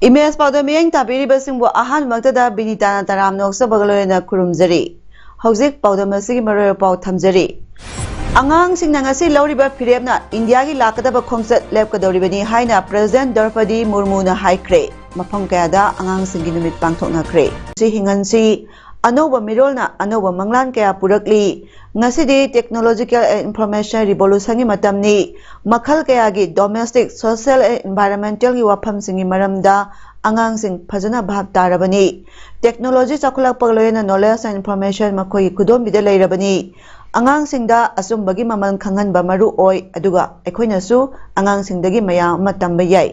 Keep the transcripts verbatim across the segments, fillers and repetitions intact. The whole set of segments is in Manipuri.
ꯏꯃꯦꯖ ꯄꯥꯎꯗꯝ ꯃꯤꯠꯌꯦꯡ ꯇꯥꯕꯤꯔꯤꯕꯁꯤꯡꯕꯨ ꯑꯍꯥꯟꯕꯃꯛꯇꯗ ꯕꯤꯅꯤꯇꯥꯅ ꯇꯔꯥꯝꯅ ꯑꯣꯛꯆꯕꯒ ꯂꯣꯏꯅꯅ ꯈꯨꯔꯨꯝꯖꯔꯤ꯫ ꯍꯧꯖꯤꯛ ꯄꯥꯎꯗꯝ ꯑꯁꯤꯒꯤ ꯃꯔꯨꯑꯣꯏꯕ ꯄꯥꯎ ꯊꯝꯖꯔꯤ꯫ ꯑꯉꯥꯡꯁꯤꯡꯅ ꯉꯁꯤ ꯂꯧꯔꯤꯕ ꯐꯤꯔꯦꯞꯅ ꯏꯟꯗꯤꯌꯥꯒꯤ ꯂꯥꯛꯀꯗꯕ ꯈꯣꯡꯆꯠ ꯂꯦꯞꯀꯗꯧꯔꯤꯕꯅꯤ ꯍꯥꯏꯅ ꯄ꯭ꯔꯦꯁꯤꯗꯦꯟꯠ ꯗ꯭ꯔꯧꯄꯗꯤ ꯃꯨꯔꯃꯨꯅ ꯍꯥꯏꯈ꯭ꯔꯦ꯫ ꯃꯐꯝ ꯀꯌꯥꯗ ꯑꯉꯥꯡꯁꯤꯡꯒꯤ ꯅꯨꯃꯤꯠ ꯄꯥꯡꯊꯣꯛꯅꯈ꯭ꯔꯦ꯫ ꯁꯤ ꯍꯤꯡꯍꯟꯁꯤ꯫ ꯑꯅꯧꯕ ꯃꯤꯔꯣꯜꯅ ꯑꯅꯧꯕ ꯃꯪꯂꯥꯟ ꯀꯌꯥ ꯄꯨꯔꯛꯂꯤ꯫ ꯉꯁꯤꯗꯤ technological and information revolutionꯒꯤ ꯃꯇꯝꯅꯤ꯫ ꯃꯈꯜ ꯀꯌꯥꯒꯤ domestic, social and environmentalꯒꯤ ꯋꯥꯐꯝꯁꯤꯡꯒꯤ ꯃꯔꯝꯗ ꯑꯉꯥꯡꯁꯤꯡ ꯐꯖꯅ ꯚꯥꯞ ꯇꯥꯔꯕꯅꯤ꯫ Technology ꯆꯥꯎꯈꯠꯂꯛꯄꯒ ꯂꯣꯏꯅꯅ knowledge and information ꯃꯈꯣꯏꯒꯤ ꯈꯨꯗꯣꯝꯕꯤꯗ ꯂꯩꯔꯕꯅꯤ꯫ ꯑꯉꯥꯡꯁꯤꯡꯗ ꯑꯆꯨꯝꯕꯒꯤ ꯃꯃꯜ ꯈꯪꯍꯟꯕ ꯃꯔꯨ ꯑꯣꯏ, ꯑꯗꯨꯒ ꯑꯩꯈꯣꯏꯅꯁꯨ ꯑꯉꯥꯡꯁꯤꯡꯗꯒꯤ ꯃꯌꯥꯝ ꯑꯃ ꯇꯝꯕ ꯌꯥꯏ꯫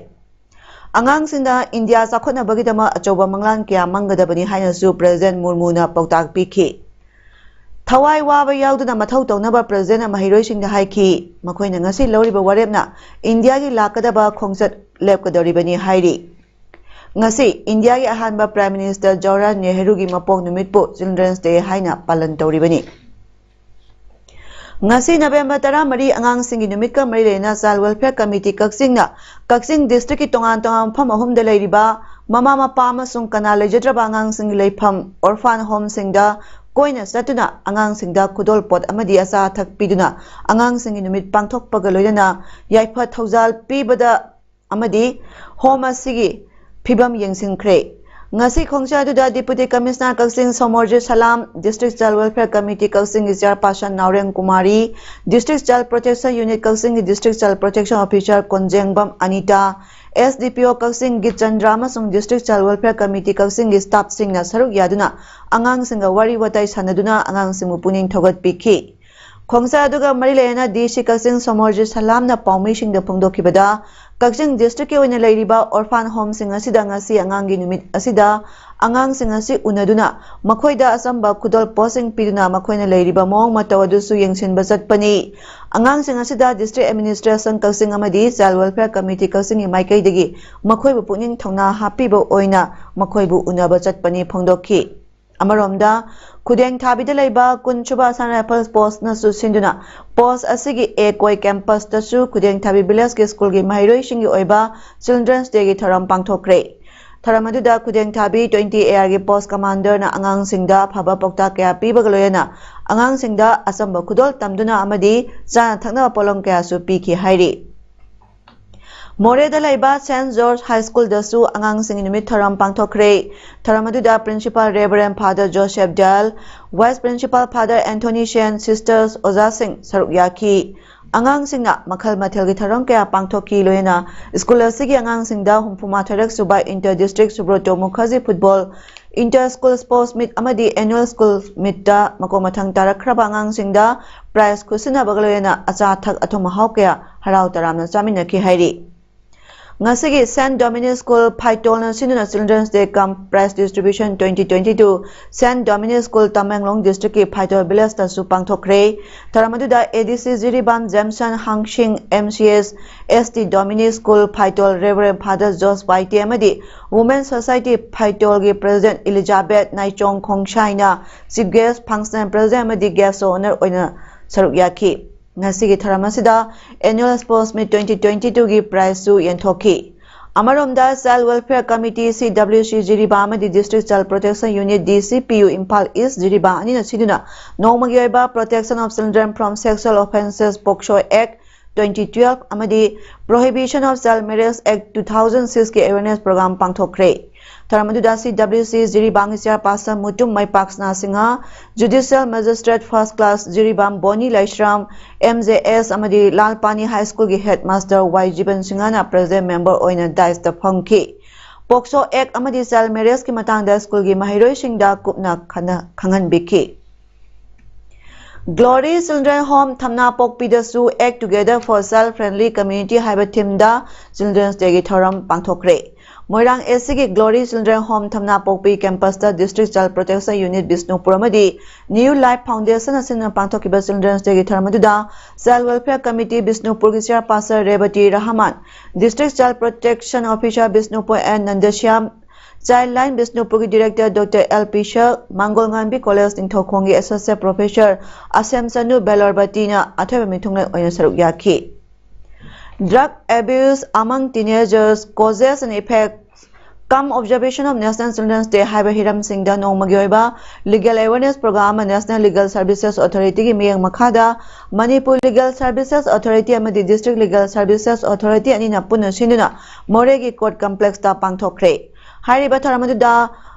ꯑꯉꯥꯡꯁꯤꯡꯗ ꯏꯟꯗꯤꯌꯥ ꯆꯥꯎꯈꯠꯅꯕꯒꯤꯗꯃꯛ ꯑꯆꯧꯕ ꯃꯪꯂꯥꯟ ꯀꯌꯥ ꯃꯪꯒꯗꯕꯅꯤ ꯍꯥꯏꯅꯁꯨ ꯄ꯭ꯔꯦꯁꯤꯗꯦꯟꯠ ꯃꯨꯔꯃꯨꯅ ꯄꯥꯎꯇꯥꯛ ꯄꯤꯈꯤ꯫ ꯊꯋꯥꯏ ꯋꯥꯕ ꯌꯥꯎꯗꯅ ꯃꯊꯧ ꯇꯧꯅꯕ ꯄ꯭ꯔꯦꯁꯤꯗꯦꯟꯠꯅ ꯃꯍꯩꯔꯣꯏꯁꯤꯡꯗ ꯍꯥꯏꯈꯤ꯫ ꯃꯈꯣꯏꯅ ꯉꯁꯤ ꯂꯧꯔꯤꯕ ꯋꯥꯔꯦꯞꯅ ꯏꯟꯗꯤꯌꯥꯒꯤ ꯂꯥꯛꯀꯗꯕ ꯈꯣꯡꯆꯠ ꯂꯦꯞꯀꯗꯧꯔꯤꯕꯅꯤ ꯍꯥꯏꯔꯤ꯫ ꯉꯁꯤ ꯏꯟꯗꯤꯌꯥꯒꯤ ꯑꯍꯥꯟꯕ ꯄ꯭ꯔꯥꯏꯝ ꯃꯤꯅꯤꯁꯇꯔ ꯖꯋꯥꯍꯔꯂꯥꯜ ꯅꯦꯍꯔꯨꯒꯤ ꯃꯄꯣꯛ ꯅꯨꯃꯤꯠꯄꯨ Children's Day ꯍꯥꯏꯅ ꯄꯥꯂꯟ ꯇꯧꯔꯤꯕꯅꯤ꯫ ꯉꯁꯤ ꯅꯕꯦꯝꯕꯔ ꯇꯔꯥꯃꯔꯤ ꯑꯉꯥꯡꯁꯤꯡꯒꯤ ꯅꯨꯃꯤꯠꯀ ꯃꯔꯤ ꯂꯩꯅꯅ Child Welfare Committee ꯀꯛꯆꯤꯡꯅ ꯀꯛꯆꯤꯡ districtꯀꯤ ꯇꯣꯉꯥꯟ ꯇꯣꯉꯥꯟꯕ ꯃꯐꯝ ꯑꯍꯨꯝꯗ ꯂꯩꯔꯤꯕ ꯃꯃꯥ ꯃꯄꯥ ꯑꯃꯁꯨꯡ ꯀꯅꯥ ꯂꯩꯖꯗ꯭ꯔꯕ ꯑꯉꯥꯡꯁꯤꯡꯒꯤ ꯂꯩꯐꯝ orphan homeꯁꯤꯡꯗ ꯀꯣꯏꯅ ꯆꯠꯇꯨꯅ ꯑꯉꯥꯡꯁꯤꯡꯗ ꯈꯨꯗꯣꯜꯄꯣꯠ ꯑꯃꯗꯤ ꯑꯆꯥ ꯑꯊꯛ ꯄꯤꯗꯨꯅ ꯑꯉꯥꯡꯁꯤꯡꯒꯤ ꯅꯨꯃꯤꯠ ꯄꯥꯡꯊꯣꯛꯄꯒ ꯂꯣꯏꯅꯅ ꯌꯥꯏꯐ ꯊꯧꯖꯥꯜ ꯄꯤꯕꯗ ꯑꯃꯗꯤ home ꯑꯁꯤꯒꯤ ꯐꯤꯕꯝ ꯌꯦꯡꯁꯤꯟꯈ꯭ꯔꯦ꯫ ꯉꯁꯤ ꯈꯣꯡꯆꯠ ꯑꯗꯨꯗ Deputy Commissioner ꯀꯛꯆꯤꯡ ꯁꯣꯃꯣꯔꯖꯤꯠ ꯁꯂꯥꯝ, District Child Welfare Committee ꯀꯛꯆꯤꯡꯒꯤ Chairperson ꯅꯥꯎꯔꯦꯝ Kumari, District Child Protection Unit ꯀꯛꯆꯤꯡꯒꯤ District Child Protection Officer ꯀꯣꯟꯖꯦꯡꯕꯝ Anita, S D P O ꯀꯛꯆꯤꯡꯒꯤ ꯆꯟꯗ꯭ꯔ ꯑꯃꯁꯨꯡ District Child Welfare Committee ꯀꯛꯆꯤꯡꯒꯤ staffꯁꯤꯡꯅ ꯁꯔꯨꯛ ꯌꯥꯗꯨꯅ ꯑꯉꯥꯡꯁꯤꯡꯒ ꯋꯥꯔꯤ ꯋꯥꯇꯥꯏ ꯁꯥꯟꯅꯗꯨꯅ ꯑꯉꯥꯡꯁꯤꯡꯕꯨ ꯄꯨꯛꯅꯤꯡ ꯊꯧꯒꯠꯄꯤꯈꯤ꯫ ꯈꯣꯡꯖꯥ ꯑꯗꯨꯒ ꯃꯔꯤ ꯂꯩꯅꯅ ꯗꯤ ꯁꯤ ꯀꯛꯆꯤꯡ ꯁꯣꯃꯣꯔꯖꯤꯠ ꯁꯂꯥꯝꯅ ꯄꯥꯎꯃꯤꯁꯤꯡꯗ ꯐꯣꯡꯗꯣꯛꯈꯤꯕꯗ, ꯀꯛꯆꯤꯡ ꯗꯤꯁꯇ꯭ꯔꯤꯛꯀꯤ ꯑꯣꯏꯅ ꯂꯩꯔꯤꯕ ꯑꯣꯔꯐꯥꯟ ꯍꯣꯝꯁꯤꯡ ꯑꯁꯤꯗ ꯉꯁꯤ ꯑꯉꯥꯡꯒꯤ ꯅꯨꯃꯤꯠ ꯑꯁꯤꯗ ꯑꯉꯥꯡꯁꯤꯡ ꯑꯁꯤ ꯎꯅꯗꯨꯅ ꯃꯈꯣꯏꯗ ꯑꯆꯝꯕ ꯈꯨꯗꯣꯜ ꯄꯣꯠꯁꯤꯡ ꯄꯤꯗꯨꯅ ꯃꯈꯣꯏꯅ ꯂꯩꯔꯤꯕ ꯃꯑꯣꯡ ꯃꯇꯧ ꯑꯗꯨꯁꯨ ꯌꯦꯡꯁꯤꯟꯕ ꯆꯠꯄꯅꯤ꯫ ꯑꯉꯥꯡꯁꯤꯡ ꯑꯁꯤꯗ ꯗꯤꯁꯇ꯭ꯔꯤꯛ ꯑꯦꯗꯃꯤꯅꯤꯁꯇ꯭ꯔꯦꯁꯟ ꯀꯛꯆꯤꯡ ꯑꯃꯗꯤ ꯆꯥꯏꯜ ꯋꯦꯜꯐꯤꯌꯔ ꯀꯃꯤꯇꯤ ꯀꯛꯆꯤꯡꯒꯤ ꯃꯥꯏꯀꯩꯗꯒꯤ ꯃꯈꯣꯏꯕꯨ ꯄꯨꯛꯅꯤꯡ ꯊꯧꯅꯥ ꯍꯥꯞꯄꯤꯕ ꯑꯣꯏꯅ ꯃꯈꯣꯏꯕꯨ ꯎꯅꯕ ꯆꯠꯄꯅꯤ ꯐꯣꯡꯗꯣꯛꯈꯤ꯫ ꯑꯃꯔꯣꯝꯗ, ꯈꯨꯗꯦꯡ ꯊꯥꯕꯤꯗ ꯂꯩꯕ ꯀꯨꯟꯁꯨꯕ ꯑꯁꯥꯝ ꯔꯥꯏꯐꯜꯁ ꯄꯣꯁꯅꯁꯨ ꯁꯤꯟꯗꯨꯅ ꯄꯣꯁ ꯑꯁꯤꯒꯤ ꯑꯦ ꯀꯣꯏ ꯀꯦꯝꯄꯁꯇꯁꯨ ꯈꯨꯗꯦꯡ ꯊꯥꯕꯤ ꯚꯤꯂꯦꯖꯀꯤ ꯁ꯭ꯀꯨꯜꯒꯤ ꯃꯍꯩꯔꯣꯏꯁꯤꯡꯒꯤ ꯑꯣꯏꯕ ꯆꯤꯜꯗ꯭ꯔꯦꯟꯁ ꯗꯦꯒꯤ ꯊꯧꯔꯝ ꯄꯥꯡꯊꯣꯛꯈ꯭ꯔꯦ꯫ ꯊꯧꯔꯝ ꯑꯗꯨꯗ ꯈꯨꯗꯦꯡ ꯊꯥꯕꯤ ꯇ꯭ꯋꯦꯟꯇꯤ ꯑꯦ ꯑꯥꯔꯒꯤ ꯄꯣꯁ ꯀꯃꯥꯟꯗꯔꯅ ꯑꯉꯥꯡꯁꯤꯡꯗ ꯑꯐꯕ ꯄꯥꯎꯇꯥꯛ ꯀꯌꯥ ꯄꯤꯕꯒ ꯂꯣꯏꯅꯅ ꯑꯉꯥꯡꯁꯤꯡꯗ ꯑꯆꯝꯕ ꯈꯨꯗꯣꯜ ꯇꯝꯗꯨꯅ ꯑꯃꯗꯤ ꯆꯥꯅ ꯊꯛꯅꯕ ꯄꯣꯠꯂꯝ ꯀꯌꯥꯁꯨ ꯄꯤꯈꯤ ꯍꯥꯏꯔꯤ꯫ ꯃꯣꯔꯦꯗ ꯂꯩꯕ ꯁꯦꯟꯠ ꯖꯣꯔꯖ ꯍꯥꯏ ꯁ꯭ꯀꯨꯜꯗꯁꯨ ꯑꯉꯥꯡꯁꯤꯡꯒꯤ ꯅꯨꯃꯤꯠ ꯊꯧꯔꯝ ꯄꯥꯡꯊꯣꯛꯈ꯭ꯔꯦ꯫ ꯊꯧꯔꯝ ꯑꯗꯨꯗ principal reverend father Joseph Dell, vice principal father Anthony Sen, sisters, ꯑꯣꯖꯥꯁꯤꯡ ꯁꯔꯨꯛ ꯌꯥꯈꯤ꯫ ꯑꯉꯥꯡꯁꯤꯡꯅ ꯃꯈꯜ ꯃꯊꯦꯜꯒꯤ ꯊꯧꯔꯝ ꯀꯌꯥ ꯄꯥꯡꯊꯣꯛꯈꯤ꯫ ꯂꯣꯏꯅꯅ ꯁ꯭ꯀꯨꯜ ꯑꯁꯤꯒꯤ ꯑꯉꯥꯡꯁꯤꯡꯗ ꯍꯨꯝꯐꯨ ꯃꯥꯊꯣꯏꯔꯛ ꯁꯨꯕ inter district Subroto Mukherjee football inter school sports meet ꯑꯃꯗꯤ ꯑꯦꯅꯨꯋꯦꯜ ꯁ꯭ꯀꯨꯜ ꯃꯤꯠꯇ ꯃꯀꯣꯛ ꯃꯊꯪ ꯇꯥꯔꯛꯈ꯭ꯔꯕ ꯑꯉꯥꯡꯁꯤꯡꯗ ꯄ꯭ꯔꯥꯏꯖ ꯈꯨꯠꯁꯤꯟꯅꯕꯒ ꯂꯣꯏꯅꯅ ꯑꯆꯥ ꯑꯊꯛ ꯑꯊꯨꯝ ꯑꯍꯥꯎ ꯀꯌꯥ ꯍꯔꯥꯎ ꯇꯔꯥꯝꯅ ꯆꯥꯃꯤꯟꯅꯈꯤ ꯍꯥꯏꯔꯤ꯫ ꯉꯁꯤꯒꯤ ꯁꯦꯟꯠ ꯗꯣꯃꯤꯅꯤꯛ ꯁ꯭ꯀꯨꯜ ꯐꯥꯏꯇꯣꯜꯅ ꯁꯤꯟꯗꯨꯅ children's day cum prize distribution twenty twenty two Saint Dominic school Tamenglong ꯗꯤꯁꯇ꯭ꯔꯤꯛꯀꯤ ꯐꯥꯏꯇꯣꯜ ꯚꯤꯂꯦꯖꯇꯁꯨ ꯄꯥꯡꯊꯣꯛꯈ꯭ꯔꯦ꯫ ꯊꯧꯔꯝ ꯑꯗꯨꯗ ꯑꯦ ꯗꯤ ꯁꯤ Jiribam ꯖꯦꯝꯁꯟ Hangsing, M C S S T Dominic school Phaitol reverend father Jose ꯋꯥꯏꯇꯦ ꯑꯃꯗꯤ ꯋꯨꯃꯦꯟ ꯁꯣꯁꯥꯏꯇꯤ ꯐꯥꯏꯇꯣꯜꯒꯤ ꯄ꯭ꯔꯦꯁꯤꯗꯦꯟꯠ ꯏꯂꯤꯖꯥꯕꯦꯠ ꯅꯥꯏꯆꯣꯡ ꯈꯣꯡꯁꯥꯏꯅ ꯆꯤꯐ ꯒꯦꯁ, ꯐꯪꯁꯅꯦꯜ ꯄ꯭ꯔꯦꯁꯤꯗꯦꯟꯠ ꯑꯃꯗꯤ ꯒꯦꯁ ꯑꯣꯐ ꯑꯣꯅꯔ ꯑꯣꯏꯅ ꯁꯔꯨꯛ ꯌꯥꯈꯤ꯫ ꯉꯁꯤꯒꯤ ꯊꯧꯔꯝ ꯑꯁꯤꯗ annual sports meet twenty twenty ꯇꯨꯒꯤ ꯄ꯭ꯔꯥꯏꯖꯁꯨ ꯌꯦꯟꯊꯣꯛꯈꯤ꯫ ꯑꯃꯔꯣꯝꯗ, child welfare committee, C W C Jiribam ꯑꯃꯗꯤ district child protection unit, D C P U, Imphal east Jiribam ꯑꯅꯤꯅ ꯁꯤꯟꯗꯨꯅ ꯅꯣꯡꯃꯒꯤ ꯑꯣꯏꯕ protection of children from sexual offences, POCSO act twenty twelve ꯑꯃꯗꯤ prohibition of child marriage act two thousand ꯁꯤꯛꯁꯀꯤ ꯑꯦꯋꯦꯔꯅꯦꯁ ꯄ꯭ꯔꯣꯒ꯭ꯔꯥꯝ ꯄꯥꯡꯊꯣꯛꯈ꯭ꯔꯦ꯫ ꯊꯧꯔꯝ ꯑꯗꯨꯗ ꯁꯤ ꯗꯕ꯭ꯂꯤꯎ ꯁꯤ ꯖꯤꯔꯤꯕꯥꯝꯒꯤ ꯆꯤꯌꯔꯄꯥꯔꯁꯟ Mutum Meipak Sana Singh, judicial magistrate first class Jiribam Boni Laishram, M J S ꯑꯃꯗꯤ ꯂꯥꯜ ꯄꯥꯅꯤ ꯍꯥꯏ ꯁ꯭ꯀꯨꯜꯒꯤ ꯍꯦꯗ ꯃꯥꯁꯇꯔ ꯋꯥꯏ ꯖꯤꯕꯟ ꯁꯤꯡꯍꯅ ꯄ꯭ꯔꯦꯁꯤꯗꯦꯟꯠ ꯃꯦꯝꯕꯔ ꯑꯣꯏꯅ ꯗꯥꯏꯁꯇ ꯐꯝꯈꯤ꯫ ꯄꯣꯛꯁꯣ ꯑꯦꯛ ꯑꯃꯗꯤ ꯆꯥꯏꯜ ꯃꯦꯔꯦꯖꯀꯤ ꯃꯇꯥꯡꯗ ꯁ꯭ꯀꯨꯜꯒꯤ ꯃꯍꯩꯔꯣꯏꯁꯤꯡꯗ ꯀꯨꯞꯅ ꯈꯟꯅ-, ꯈꯪꯍꯟꯕꯤꯈꯤ꯫ Glory Children Home ꯊꯝꯅꯥꯄꯣꯛꯄꯤꯗꯁꯨ Act Together for Child Friendly Community ꯍꯥꯏꯕ ꯊꯤꯝꯗ Children's Dayꯒꯤ ꯊꯧꯔꯝ ꯄꯥꯡꯊꯣꯛꯈ꯭ꯔꯦ꯫ ꯃꯣꯏꯔꯥꯡ ꯑꯦꯁꯤꯒꯤ Glory Children Home ꯊꯝꯅꯥꯄꯣꯛꯄꯤ campusꯇ District Child Protection Unit Bishnupur ꯑꯃꯗꯤ New Life Foundation ꯑꯁꯤꯅ ꯄꯥꯡꯊꯣꯛꯈꯤꯕ Children's Dayꯒꯤ ꯊꯧꯔꯝ ꯑꯗꯨꯗ Child Welfare Committee ꯕꯤꯁꯅꯨꯄꯨꯔꯒꯤ chairperson Revati Rahman, District Child Protection Officer Bishnupur N Nandashyam, Childline ꯕꯤꯁꯅꯨꯄꯨꯔꯒꯤ director Doctor L Pishak, Mangolnganbi college ꯅꯤꯡꯊꯧꯈꯣꯡꯒꯤ associate professor ꯑꯁꯦꯝ ꯆꯅꯨ ꯕꯦꯂꯣꯔꯕꯇꯤꯅ ꯑꯊꯣꯏꯕ ꯃꯤꯊꯨꯡꯂꯦꯟ ꯑꯣꯏꯅ ꯁꯔꯨꯛ ꯌꯥꯈꯤ꯫ Drug Abuse Among Teenagers, Causes and Effects cum Observation of National Children's Day ꯍꯥꯏꯕ ꯍꯤꯔꯝꯁꯤꯡꯗ ꯅꯣꯡꯃꯒꯤ ꯑꯣꯏꯕ legal awareness program ꯑꯃ National Legal Services Authorityꯒꯤ ꯃꯤꯠꯌꯦꯡ ꯃꯈꯥꯗ ꯃꯅꯤꯄꯨꯔ Legal Services Authority ꯑꯃꯗꯤ District Legal Services Authority ꯑꯅꯤꯅ ꯄꯨꯟꯅ ꯁꯤꯟꯗꯨꯅ ꯃꯣꯔꯦꯒꯤ court complexꯇ ꯄꯥꯡꯊꯣꯛꯈ꯭ꯔꯦ꯫ ꯍꯥꯏꯔꯤꯕ ꯊꯧꯔꯝ ꯑꯗꯨꯗ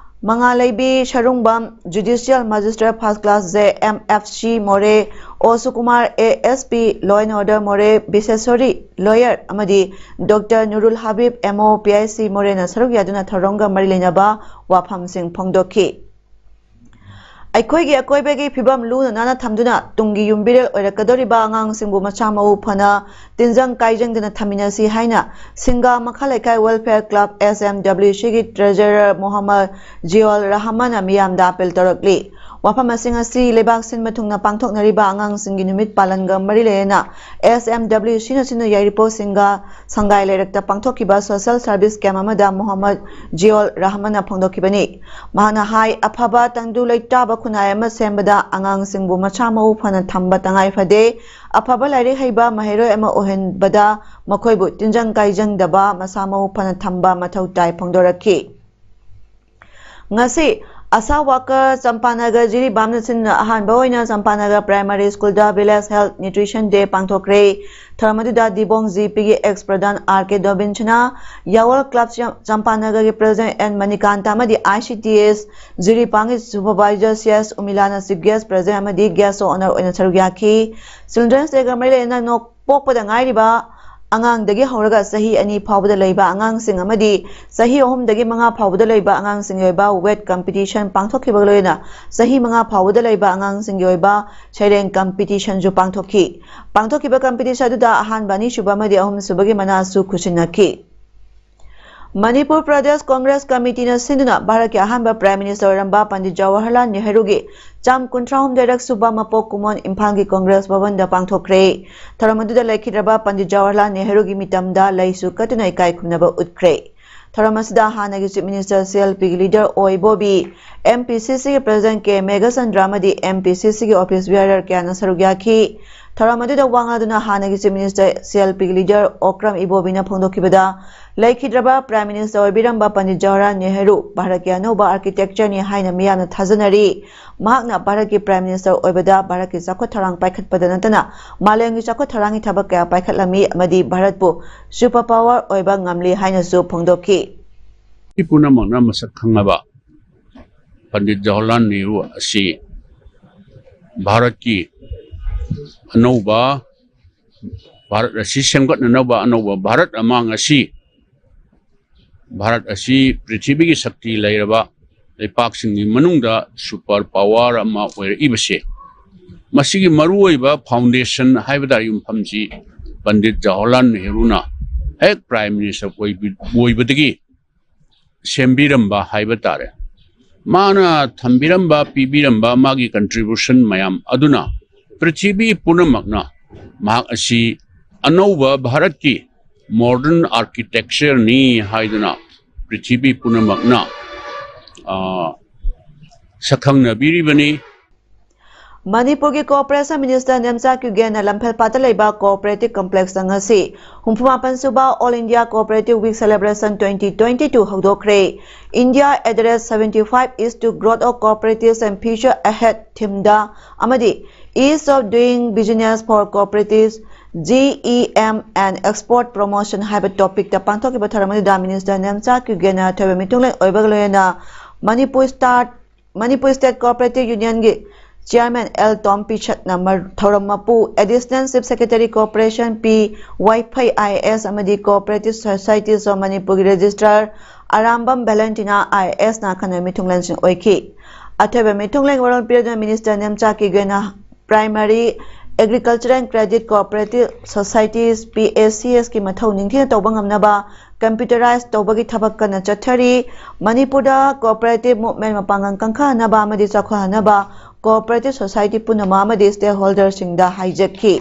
ꯃꯉꯥꯂꯩꯕꯤ Sarungbam, Judicial Magistrate First Class J M F C ꯃꯣꯔꯦ, ꯑꯣ ꯁꯨꯀꯨꯃꯥꯔ A S P Law and Order ꯃꯣꯔꯦ, ꯕꯤꯁꯦꯁꯣꯔꯤ lawyer ꯑꯃꯗꯤ Doctor ꯅꯨꯔꯨꯜ ꯍꯕꯤꯕ M O P I C ꯃꯣꯔꯦꯅ ꯁꯔꯨꯛ ꯌꯥꯗꯨꯅ ꯊꯧꯔꯝꯒ ꯃꯔꯤ ꯂꯩꯅꯕ ꯋꯥꯐꯝꯁꯤꯡ ꯐꯣꯡꯗꯣꯛꯈꯤ꯫ ꯑꯩꯈꯣꯏꯒꯤ ꯑꯀꯣꯏꯕꯒꯤ ꯐꯤꯕꯝ ꯂꯨꯅ ꯅꯥꯟꯅ ꯊꯝꯗꯨꯅ ꯇꯨꯡꯒꯤ ꯌꯨꯝꯕꯤꯔꯦꯜ ꯑꯣꯏꯔꯛꯀꯗꯧꯔꯤꯕ ꯑꯉꯥꯡꯁꯤꯡꯕꯨ ꯃꯁꯥ ꯃꯎ ꯐꯅ ꯇꯤꯟꯖꯪ ꯀꯥꯏꯖꯪꯗꯅ ꯊꯝꯃꯤꯟꯅꯁꯤ ꯍꯥꯏꯅ ꯁꯤꯡꯒꯥ ꯃꯈꯥ ꯂꯩꯀꯥꯏ Welfare Club S M W Cꯒꯤ treasurer Mohammad ꯖꯤꯌꯣꯜ ꯔꯍꯃꯟꯅ ꯃꯤꯌꯥꯝꯗ appeal ꯇꯧꯔꯛꯂꯤ꯫ ꯋꯥꯐꯝꯁꯤꯡ ꯑꯁꯤ ꯂꯩꯕꯥꯛ ꯁꯤꯟꯕ ꯊꯨꯡꯅ ꯄꯥꯡꯊꯣꯛꯅꯔꯤꯕ ꯑꯉꯥꯡꯁꯤꯡꯒꯤ ꯅꯨꯃꯤꯠ ꯄꯥꯂꯟꯒ ꯃꯔꯤ ꯂꯩꯅꯅ S M W Cꯅ ꯁꯤꯟꯅ ꯌꯥꯏꯔꯤꯄꯣꯛ ꯁꯤꯡꯒꯥ ꯁꯪꯒꯥꯏ ꯂꯩꯔꯛꯇ ꯄꯥꯡꯊꯣꯛꯈꯤꯕ social service camp ꯑꯃꯗ ꯃꯣꯍꯝꯃꯗ ꯖꯤꯌꯣꯜ ꯔꯍꯃꯟꯅ ꯐꯣꯡꯗꯣꯛꯈꯤꯕꯅꯤ꯫ ꯃꯍꯥꯛꯅ ꯍꯥꯏ, ꯑꯐꯕ ꯇꯪꯗꯨ ꯂꯩꯇꯥꯕ ꯈꯨꯟꯅꯥꯏ ꯑꯃ ꯁꯦꯝꯕꯗ ꯑꯉꯥꯡꯁꯤꯡꯕꯨ ꯃꯁꯥ ꯃꯎ ꯐꯅ ꯊꯝꯕ ꯇꯉꯥꯏ ꯐꯗꯦ꯫ ꯑꯐꯕ ꯂꯥꯏꯔꯤꯛ ꯍꯩꯕ ꯃꯍꯩꯔꯣꯏ ꯑꯃ ꯑꯣꯏꯍꯟꯕꯗ ꯃꯈꯣꯏꯕꯨ ꯇꯤꯟꯖꯪ ꯀꯥꯏꯖꯪꯗꯕ, ꯃꯁꯥ ꯃꯎ ꯐꯅ ꯊꯝꯕ ꯃꯊꯧ ꯇꯥꯏ ꯐꯣꯡꯗꯣꯔꯛꯈꯤ꯫ ꯉꯁꯤ ꯑꯁꯥ ꯋꯥꯀꯔ ꯆꯝꯄꯥꯅꯒꯔ ꯖꯤꯔꯤꯕꯥꯝꯅ ꯁꯤꯟꯗꯨꯅ ꯑꯍꯥꯟꯕ ꯑꯣꯏꯅ ꯆꯝꯄꯥꯅꯒꯔ Primary Schoolꯗ Village Health Nutrition Day ꯄꯥꯡꯊꯣꯛꯈ꯭ꯔꯦ꯫ ꯊꯧꯔꯝ ꯑꯗꯨꯗ ꯗꯤꯕꯣꯡ ꯖꯤꯄꯤꯒꯤ ex president R K ꯗꯣꯕꯤꯟꯁꯅ, ꯌꯥꯋꯜ club ꯆꯝ-, ꯆꯝꯄꯥꯅꯒꯔꯒꯤ president N ꯃꯅꯤꯀꯥꯟꯇ ꯑꯃꯗꯤ I C T S ꯖꯤꯔꯤꯕꯥꯝꯒꯤ supervisor C S ꯎꯃꯤꯂꯥꯅ chief guest, president ꯑꯃꯗꯤ guest of honour ꯑꯣꯏꯅ ꯁꯔꯨꯛ ꯌꯥꯈꯤ꯫ Children's Dayꯒ ꯃꯔꯤ ꯂꯩꯅꯅ ꯅꯣꯛ-, ꯄꯣꯛꯄꯗ ꯉꯥꯏꯔꯤꯕ ꯑꯉꯥꯡꯗꯒꯤ ꯍꯧꯔꯒ ꯆꯍꯤ ꯑꯅꯤ ꯐꯥꯎꯕꯗ ꯂꯩꯕ ꯑꯉꯥꯡꯁꯤꯡ ꯑꯃꯗꯤ ꯆꯍꯤ ꯑꯍꯨꯝꯗꯒꯤ ꯃꯉꯥ ꯐꯥꯎꯕꯗ ꯂꯩꯕ ꯑꯉꯥꯡꯁꯤꯡꯒꯤ ꯑꯣꯏꯕ ꯋꯦꯠ ꯀꯝꯄꯤꯇꯤꯁꯟ ꯄꯥꯡꯊꯣꯛꯈꯤꯕꯒ ꯂꯣꯏꯅꯅ ꯆꯍꯤ ꯃꯉꯥ ꯐꯥꯎꯕꯗ ꯂꯩꯕ ꯑꯉꯥꯡꯁꯤꯡꯒꯤ ꯑꯣꯏꯕ ꯁꯩꯔꯦꯡ ꯀꯝꯄꯤꯇꯤꯁꯟꯁꯨ ꯄꯥꯡꯊꯣꯛꯈꯤ꯫ ꯄꯥꯡꯊꯣꯛꯈꯤꯕ ꯀꯝꯄꯤꯇꯤꯁꯟ ꯑꯗꯨꯗ ꯑꯍꯥꯟꯕ, ꯑꯅꯤꯁꯨꯕ ꯑꯃꯗꯤ ꯑꯍꯨꯝꯁꯨꯕꯒꯤ ꯃꯅꯥꯁꯨ ꯈꯨꯠꯁꯤꯟꯅꯈꯤ꯫ ꯃꯅꯤꯄꯨꯔ ꯄ꯭ꯔꯗꯦꯁ ꯀꯣꯡꯒ꯭ꯔꯦꯁ ꯀꯃꯤꯇꯤꯅ ꯁꯤꯟꯗꯨꯅ ꯚꯥꯔꯠꯀꯤ ꯑꯍꯥꯟꯕ ꯄ꯭ꯔꯥꯏꯝ ꯃꯤꯅꯤꯁꯇꯔ ꯑꯣꯏꯔꯝꯕ ꯄꯟꯗꯤꯠ ꯖꯋꯥꯍꯔꯂꯥꯜ ꯅꯦꯍꯔꯨꯒꯤ ꯆꯥꯝ ꯀꯨꯟꯊ꯭ꯔꯥ ꯍꯨꯝꯗꯣꯏꯔꯛ ꯁꯨꯕ ꯃꯄꯣꯛ ꯀꯨꯝꯑꯣꯟ ꯏꯝꯐꯥꯜꯒꯤ ꯀꯣꯡꯒ꯭ꯔꯦꯁ ꯚꯕꯟꯗ ꯄꯥꯡꯊꯣꯛꯈ꯭ꯔꯦ꯫ ꯊꯧꯔꯝ ꯑꯗꯨꯗ ꯂꯩꯈꯤꯗ꯭ꯔꯕ ꯄꯟꯗꯤꯠ ꯖꯋꯥꯍꯔꯂꯥꯜ ꯅꯦꯍꯔꯨꯒꯤ ꯃꯤꯇꯝꯗ ꯂꯩꯁꯨ ꯀꯠꯇꯨꯅ ꯏꯀꯥꯏ ꯈꯨꯝꯅꯕ ꯎꯠꯈ꯭ꯔꯦ꯫ ꯊꯧꯔꯝ ꯑꯁꯤꯗ ꯍꯥꯟꯅꯒꯤ ꯆꯤꯐ ꯃꯤꯅꯤꯁꯇꯔ ꯁꯤ ꯑꯦꯜ ꯄꯤꯒꯤ ꯂꯤꯗꯔ ꯑꯣ ꯏꯕꯣꯕꯤ, ꯑꯦꯝ ꯄꯤ ꯁꯤ ꯁꯤꯒꯤ ꯄ꯭ꯔꯦꯁꯤꯗꯦꯟꯠ ꯀꯦ ꯃꯦꯘꯆꯟꯗ꯭ꯔ ꯑꯃꯗꯤ ꯑꯦꯝ ꯄꯤ ꯁꯤ ꯁꯤꯒꯤ ꯑꯣꯐꯤꯁ ꯕꯤꯌꯥꯔꯔ ꯀꯌꯥꯅ ꯁꯔꯨꯛ ꯌꯥꯈꯤ꯫ ꯊꯧꯔꯝ ꯑꯗꯨꯗ ꯋꯥ ꯉꯥꯡꯗꯨꯅ ꯍꯥꯟꯅꯒꯤ ꯆꯤꯐ ꯃꯤꯅꯤꯁꯇꯔ ꯁꯤ ꯑꯦꯜ ꯄꯤꯒꯤ ꯂꯤꯗꯔ ꯑꯣꯀ꯭ꯔꯝ ꯏꯕꯣꯕꯤꯅ ꯐꯣꯡꯗꯣꯛꯈꯤꯕꯗ, ꯂꯩꯈꯤꯗ꯭ꯔꯕ ꯄ꯭ꯔꯥꯏꯝ ꯃꯤꯅꯤꯁꯇꯔ ꯑꯣꯏꯕꯤꯔꯝꯕ ꯄꯟꯗꯤꯠ ꯖꯋꯥꯍꯔꯂꯥꯜ ꯅꯦꯍꯔꯨ ꯚꯥꯔꯠꯀꯤ ꯑꯅꯧꯕ ꯑꯥꯔꯀꯤꯇꯦꯛꯆꯔꯅꯤ ꯍꯥꯏꯅ ꯃꯤꯌꯥꯝꯅ ꯊꯥꯖꯅꯔꯤ꯫ ꯃꯍꯥꯛꯅ ꯚꯥꯔꯠꯀꯤ ꯄ꯭ꯔꯥꯏꯝ ꯃꯤꯅꯤꯁꯇꯔ ꯑꯣꯏꯕꯗ ꯚꯥꯔꯠꯀꯤ ꯆꯥꯎꯈꯠ ꯊꯧꯔꯥꯡ ꯄꯥꯏꯈꯠꯄꯗ ꯅꯠꯇꯅ ꯃꯥꯂꯦꯝꯒꯤ ꯆꯥꯎꯈꯠ ꯊꯧꯔꯥꯡꯒꯤ ꯊꯕꯛ ꯀꯌꯥ ꯄꯥꯏꯈꯠꯂꯝꯃꯤ ꯑꯃꯗꯤ ꯚꯥꯔꯠꯄꯨ ꯁꯨꯄꯔ ꯄꯥꯋꯔ ꯑꯣꯏꯕ ꯉꯝꯂꯤ ꯍꯥꯏꯅꯁꯨ ꯐꯣꯡꯗꯣꯛꯈꯤ꯫ ꯃꯤ ꯄꯨꯝꯅꯃꯛꯅ ꯃꯁꯛ ꯈꯪꯉꯕ ꯄꯟꯗꯤꯠ ꯖꯋꯥꯍꯔꯂꯥꯜ ꯅꯦꯍꯔꯨ ꯑꯁꯤ ꯚꯥꯔꯠꯀꯤ ꯑꯅꯧꯕ, ꯚꯥꯔꯠ ꯑꯁꯤ ꯁꯦꯝꯒꯠꯅꯅꯕ ꯑꯅꯧꯕ ꯚꯥꯔꯠ ꯑꯃ ꯉꯁꯤ ꯚꯥꯔꯠ ꯑꯁꯤ ꯄ꯭ꯔꯤꯊꯤꯕꯤꯒꯤ ꯁꯛꯇꯤ ꯂꯩꯔꯕ ꯂꯩꯄꯥꯛꯁꯤꯡꯒꯤ ꯃꯅꯨꯡꯗ ꯁꯨꯄꯔ ꯄꯥꯋꯔ ꯑꯃ ꯑꯣꯏꯔꯛꯏꯕꯁꯦ, ꯃꯁꯤꯒꯤ ꯃꯔꯨꯑꯣꯏꯕ ꯐꯥꯎꯟꯗꯦꯁꯟ ꯍꯥꯏꯕ ꯇꯥꯔꯦ, ꯌꯨꯝꯐꯝꯁꯤ ꯄꯟꯗꯤꯠ ꯖꯋꯥꯍꯔꯂꯥꯜ ꯅꯦꯍꯔꯨꯅ ꯍꯦꯛ ꯄ꯭ꯔꯥꯏꯝ ꯃꯤꯅꯤꯁꯇꯔ ꯑꯣꯏꯕꯤ-, ꯑꯣꯏꯕꯗꯒꯤ ꯁꯦꯝꯕꯤꯔꯝꯕ ꯍꯥꯏꯕ ꯇꯥꯔꯦ꯫ ꯃꯥꯅ ꯊꯝꯕꯤꯔꯝꯕ, ꯄꯤꯕꯤꯔꯝꯕ ꯃꯥꯒꯤ ꯀꯟꯇ꯭ꯔꯤꯕ꯭ꯌꯨꯁꯟ ꯃꯌꯥꯝ ꯑꯗꯨꯅ ꯄ꯭ꯔꯤꯊꯤꯕꯤ ꯄꯨꯝꯅꯃꯛꯅ ꯃꯍꯥꯛ ꯑꯁꯤ ꯑꯅꯧꯕ ꯚꯥꯔꯠꯀꯤ ꯃꯣꯗꯔꯟ ꯑꯥꯔꯀꯤꯇꯦꯛꯆꯔꯅꯤ ꯍꯥꯏꯗꯨꯅ ꯄ꯭ꯔꯤꯊꯤꯕꯤ ꯄꯨꯝꯅꯃꯛꯅ, ꯑ, ꯁꯛꯈꯪꯅꯕꯤꯔꯤꯕꯅꯤ꯫ ꯃꯅꯤꯄꯨꯔꯒꯤ ꯀꯣꯑꯣꯄꯔꯦꯁꯟ ꯃꯤꯅꯤꯁꯇꯔ ꯅꯦꯝꯆꯥ ꯀ꯭ꯌꯨꯒꯦꯟꯅ ꯂꯝꯐꯦꯜꯄꯥꯠꯇ ꯂꯩꯕ ꯀꯣꯑꯣꯄꯔꯦꯇꯤꯚ ꯀꯝꯄ꯭ꯂꯦꯛꯁꯇ ꯉꯁꯤ ꯍꯨꯝꯐꯨꯃꯥꯄꯟ ꯁꯨꯕ All India Cooperative Week Celebration twenty twenty-two ꯍꯧꯗꯣꯛꯈ꯭ꯔꯦ꯫ India at the rate seventy-five is to growth of cooperatives and future ahead ꯊꯤꯝꯗ ꯑꯃꯗꯤ Ease of Doing Business for Cooperatives, G E M and Export Promotion ꯍꯥꯏꯕ ꯇꯣꯄꯤꯛꯇ ꯄꯥꯡꯊꯣꯛꯈꯤꯕ ꯊꯧꯔꯝ ꯑꯗꯨꯗ ꯃꯤꯅꯤꯁꯇꯔ ꯅꯦꯝꯆꯥ ꯀ꯭ꯌꯨꯒꯦꯟꯅ ꯑꯊꯣꯏꯕ ꯃꯤꯊꯨꯡꯂꯦꯟ ꯑꯣꯏꯕꯒ ꯂꯣꯏꯅꯅ Manipur start Manipur state cooperative ꯌꯨꯅꯤꯌꯟꯒꯤ Chairman L Tom Pichakna ꯊꯧꯔꯝ ꯃꯄꯨ, Additional Chief Secretary Corporation P Waipei I A S ꯑꯃꯗꯤ Cooperative Societies of ꯃꯅꯤꯄꯨꯔꯒꯤ Registrar Arambam ꯚꯦꯂꯦꯟꯇꯤꯅꯥ I A S ꯅ ꯑꯈꯟꯅꯕ ꯃꯤꯊꯨꯡꯂꯦꯟꯁꯤꯡ ꯑꯣꯏꯈꯤ꯫ ꯑꯊꯣꯏꯕ ꯃꯤꯊꯨꯡꯂꯦꯟ ꯋꯥꯔꯣꯜ ꯄꯤꯔꯗꯨꯅ Minister Nemcha ꯀꯤꯒꯦꯅ Primary Agriculture and Credit Cooperative Societies P A C S ꯀꯤ ꯃꯊꯧ ꯅꯤꯡꯊꯤꯅ ꯇꯧꯕ ꯉꯝꯅꯕ computerize ꯇꯧꯕꯒꯤ ꯊꯕꯛ ꯀꯟꯅ ꯆꯠꯊꯔꯤ꯫ ꯃꯅꯤꯄꯨꯔꯗ cooperative movement ꯃꯄꯥꯡꯒꯜ ꯀꯟꯈꯠꯍꯟꯅꯕ ꯑꯃꯗꯤ ꯆꯥꯎꯈꯠꯍꯟꯅꯕ cooperative society ꯄꯨꯝꯅꯃꯛ ꯑꯃꯗꯤ stakeholderꯁꯤꯡꯗ ꯍꯥꯏꯖꯈꯤ꯫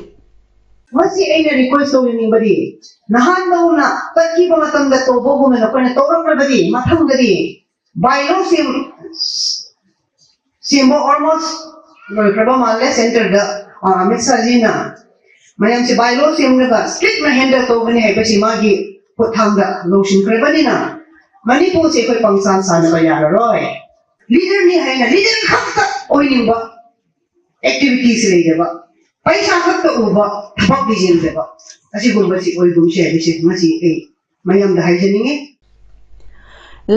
ꯃꯁꯤ ꯑꯩꯅ request ꯇꯧꯖꯅꯤꯡꯕꯗꯤ, ꯅꯍꯥꯟꯗꯧꯅ ꯆꯠꯈꯤꯕ ꯃꯇꯝꯗ ꯇꯧꯕꯒꯨꯝꯅ ꯅꯈꯣꯏꯅ ꯇꯧꯔꯛꯂꯕꯗꯤ ꯃꯊꯪꯗꯗꯤ bylaw ꯁꯦꯝ ꯁꯦꯝꯕ almost ꯂꯣꯏꯈ꯭ꯔꯕ ꯃꯥꯜꯂꯦ꯫ Centreꯗ ꯑꯃꯤꯠ ꯁꯥꯍꯖꯤꯅ ꯃꯌꯥꯝꯁꯦ bylaw ꯁꯦꯝꯂꯒ strictꯅ handle ꯇꯧꯒꯅꯤ ꯍꯥꯏꯕꯁꯤ ꯃꯥꯒꯤ ꯈꯨꯠꯊꯥꯡꯗ ꯂꯧꯁꯤꯟꯈ꯭ꯔꯕꯅꯤꯅ ꯃꯅꯤꯄꯨꯔꯁꯦ ꯑꯩꯈꯣꯏ ꯄꯪꯁꯥꯟ ꯁꯥꯟꯅꯕ ꯌꯥꯔꯔꯣꯏ꯫ Leaderꯅꯤ ꯍꯥꯏꯅ leader ꯈꯛꯇ ꯑꯣꯏꯅꯤꯡꯕ, activities ꯂꯩꯗꯕ, ꯄꯩꯁꯥ ꯈꯛꯇ ꯎꯕ, ꯊꯕꯛꯇꯤ ꯌꯦꯡꯗꯕ, ꯑꯁꯤꯒꯨꯝꯕꯁꯤ ꯑꯣꯏꯒꯨꯝꯁꯦ ꯍꯥꯏꯕꯁꯤ ꯉꯁꯤ ꯑꯩ ꯃꯌꯥꯝꯗ ꯍꯥꯏꯖꯅꯤꯡꯉꯤ꯫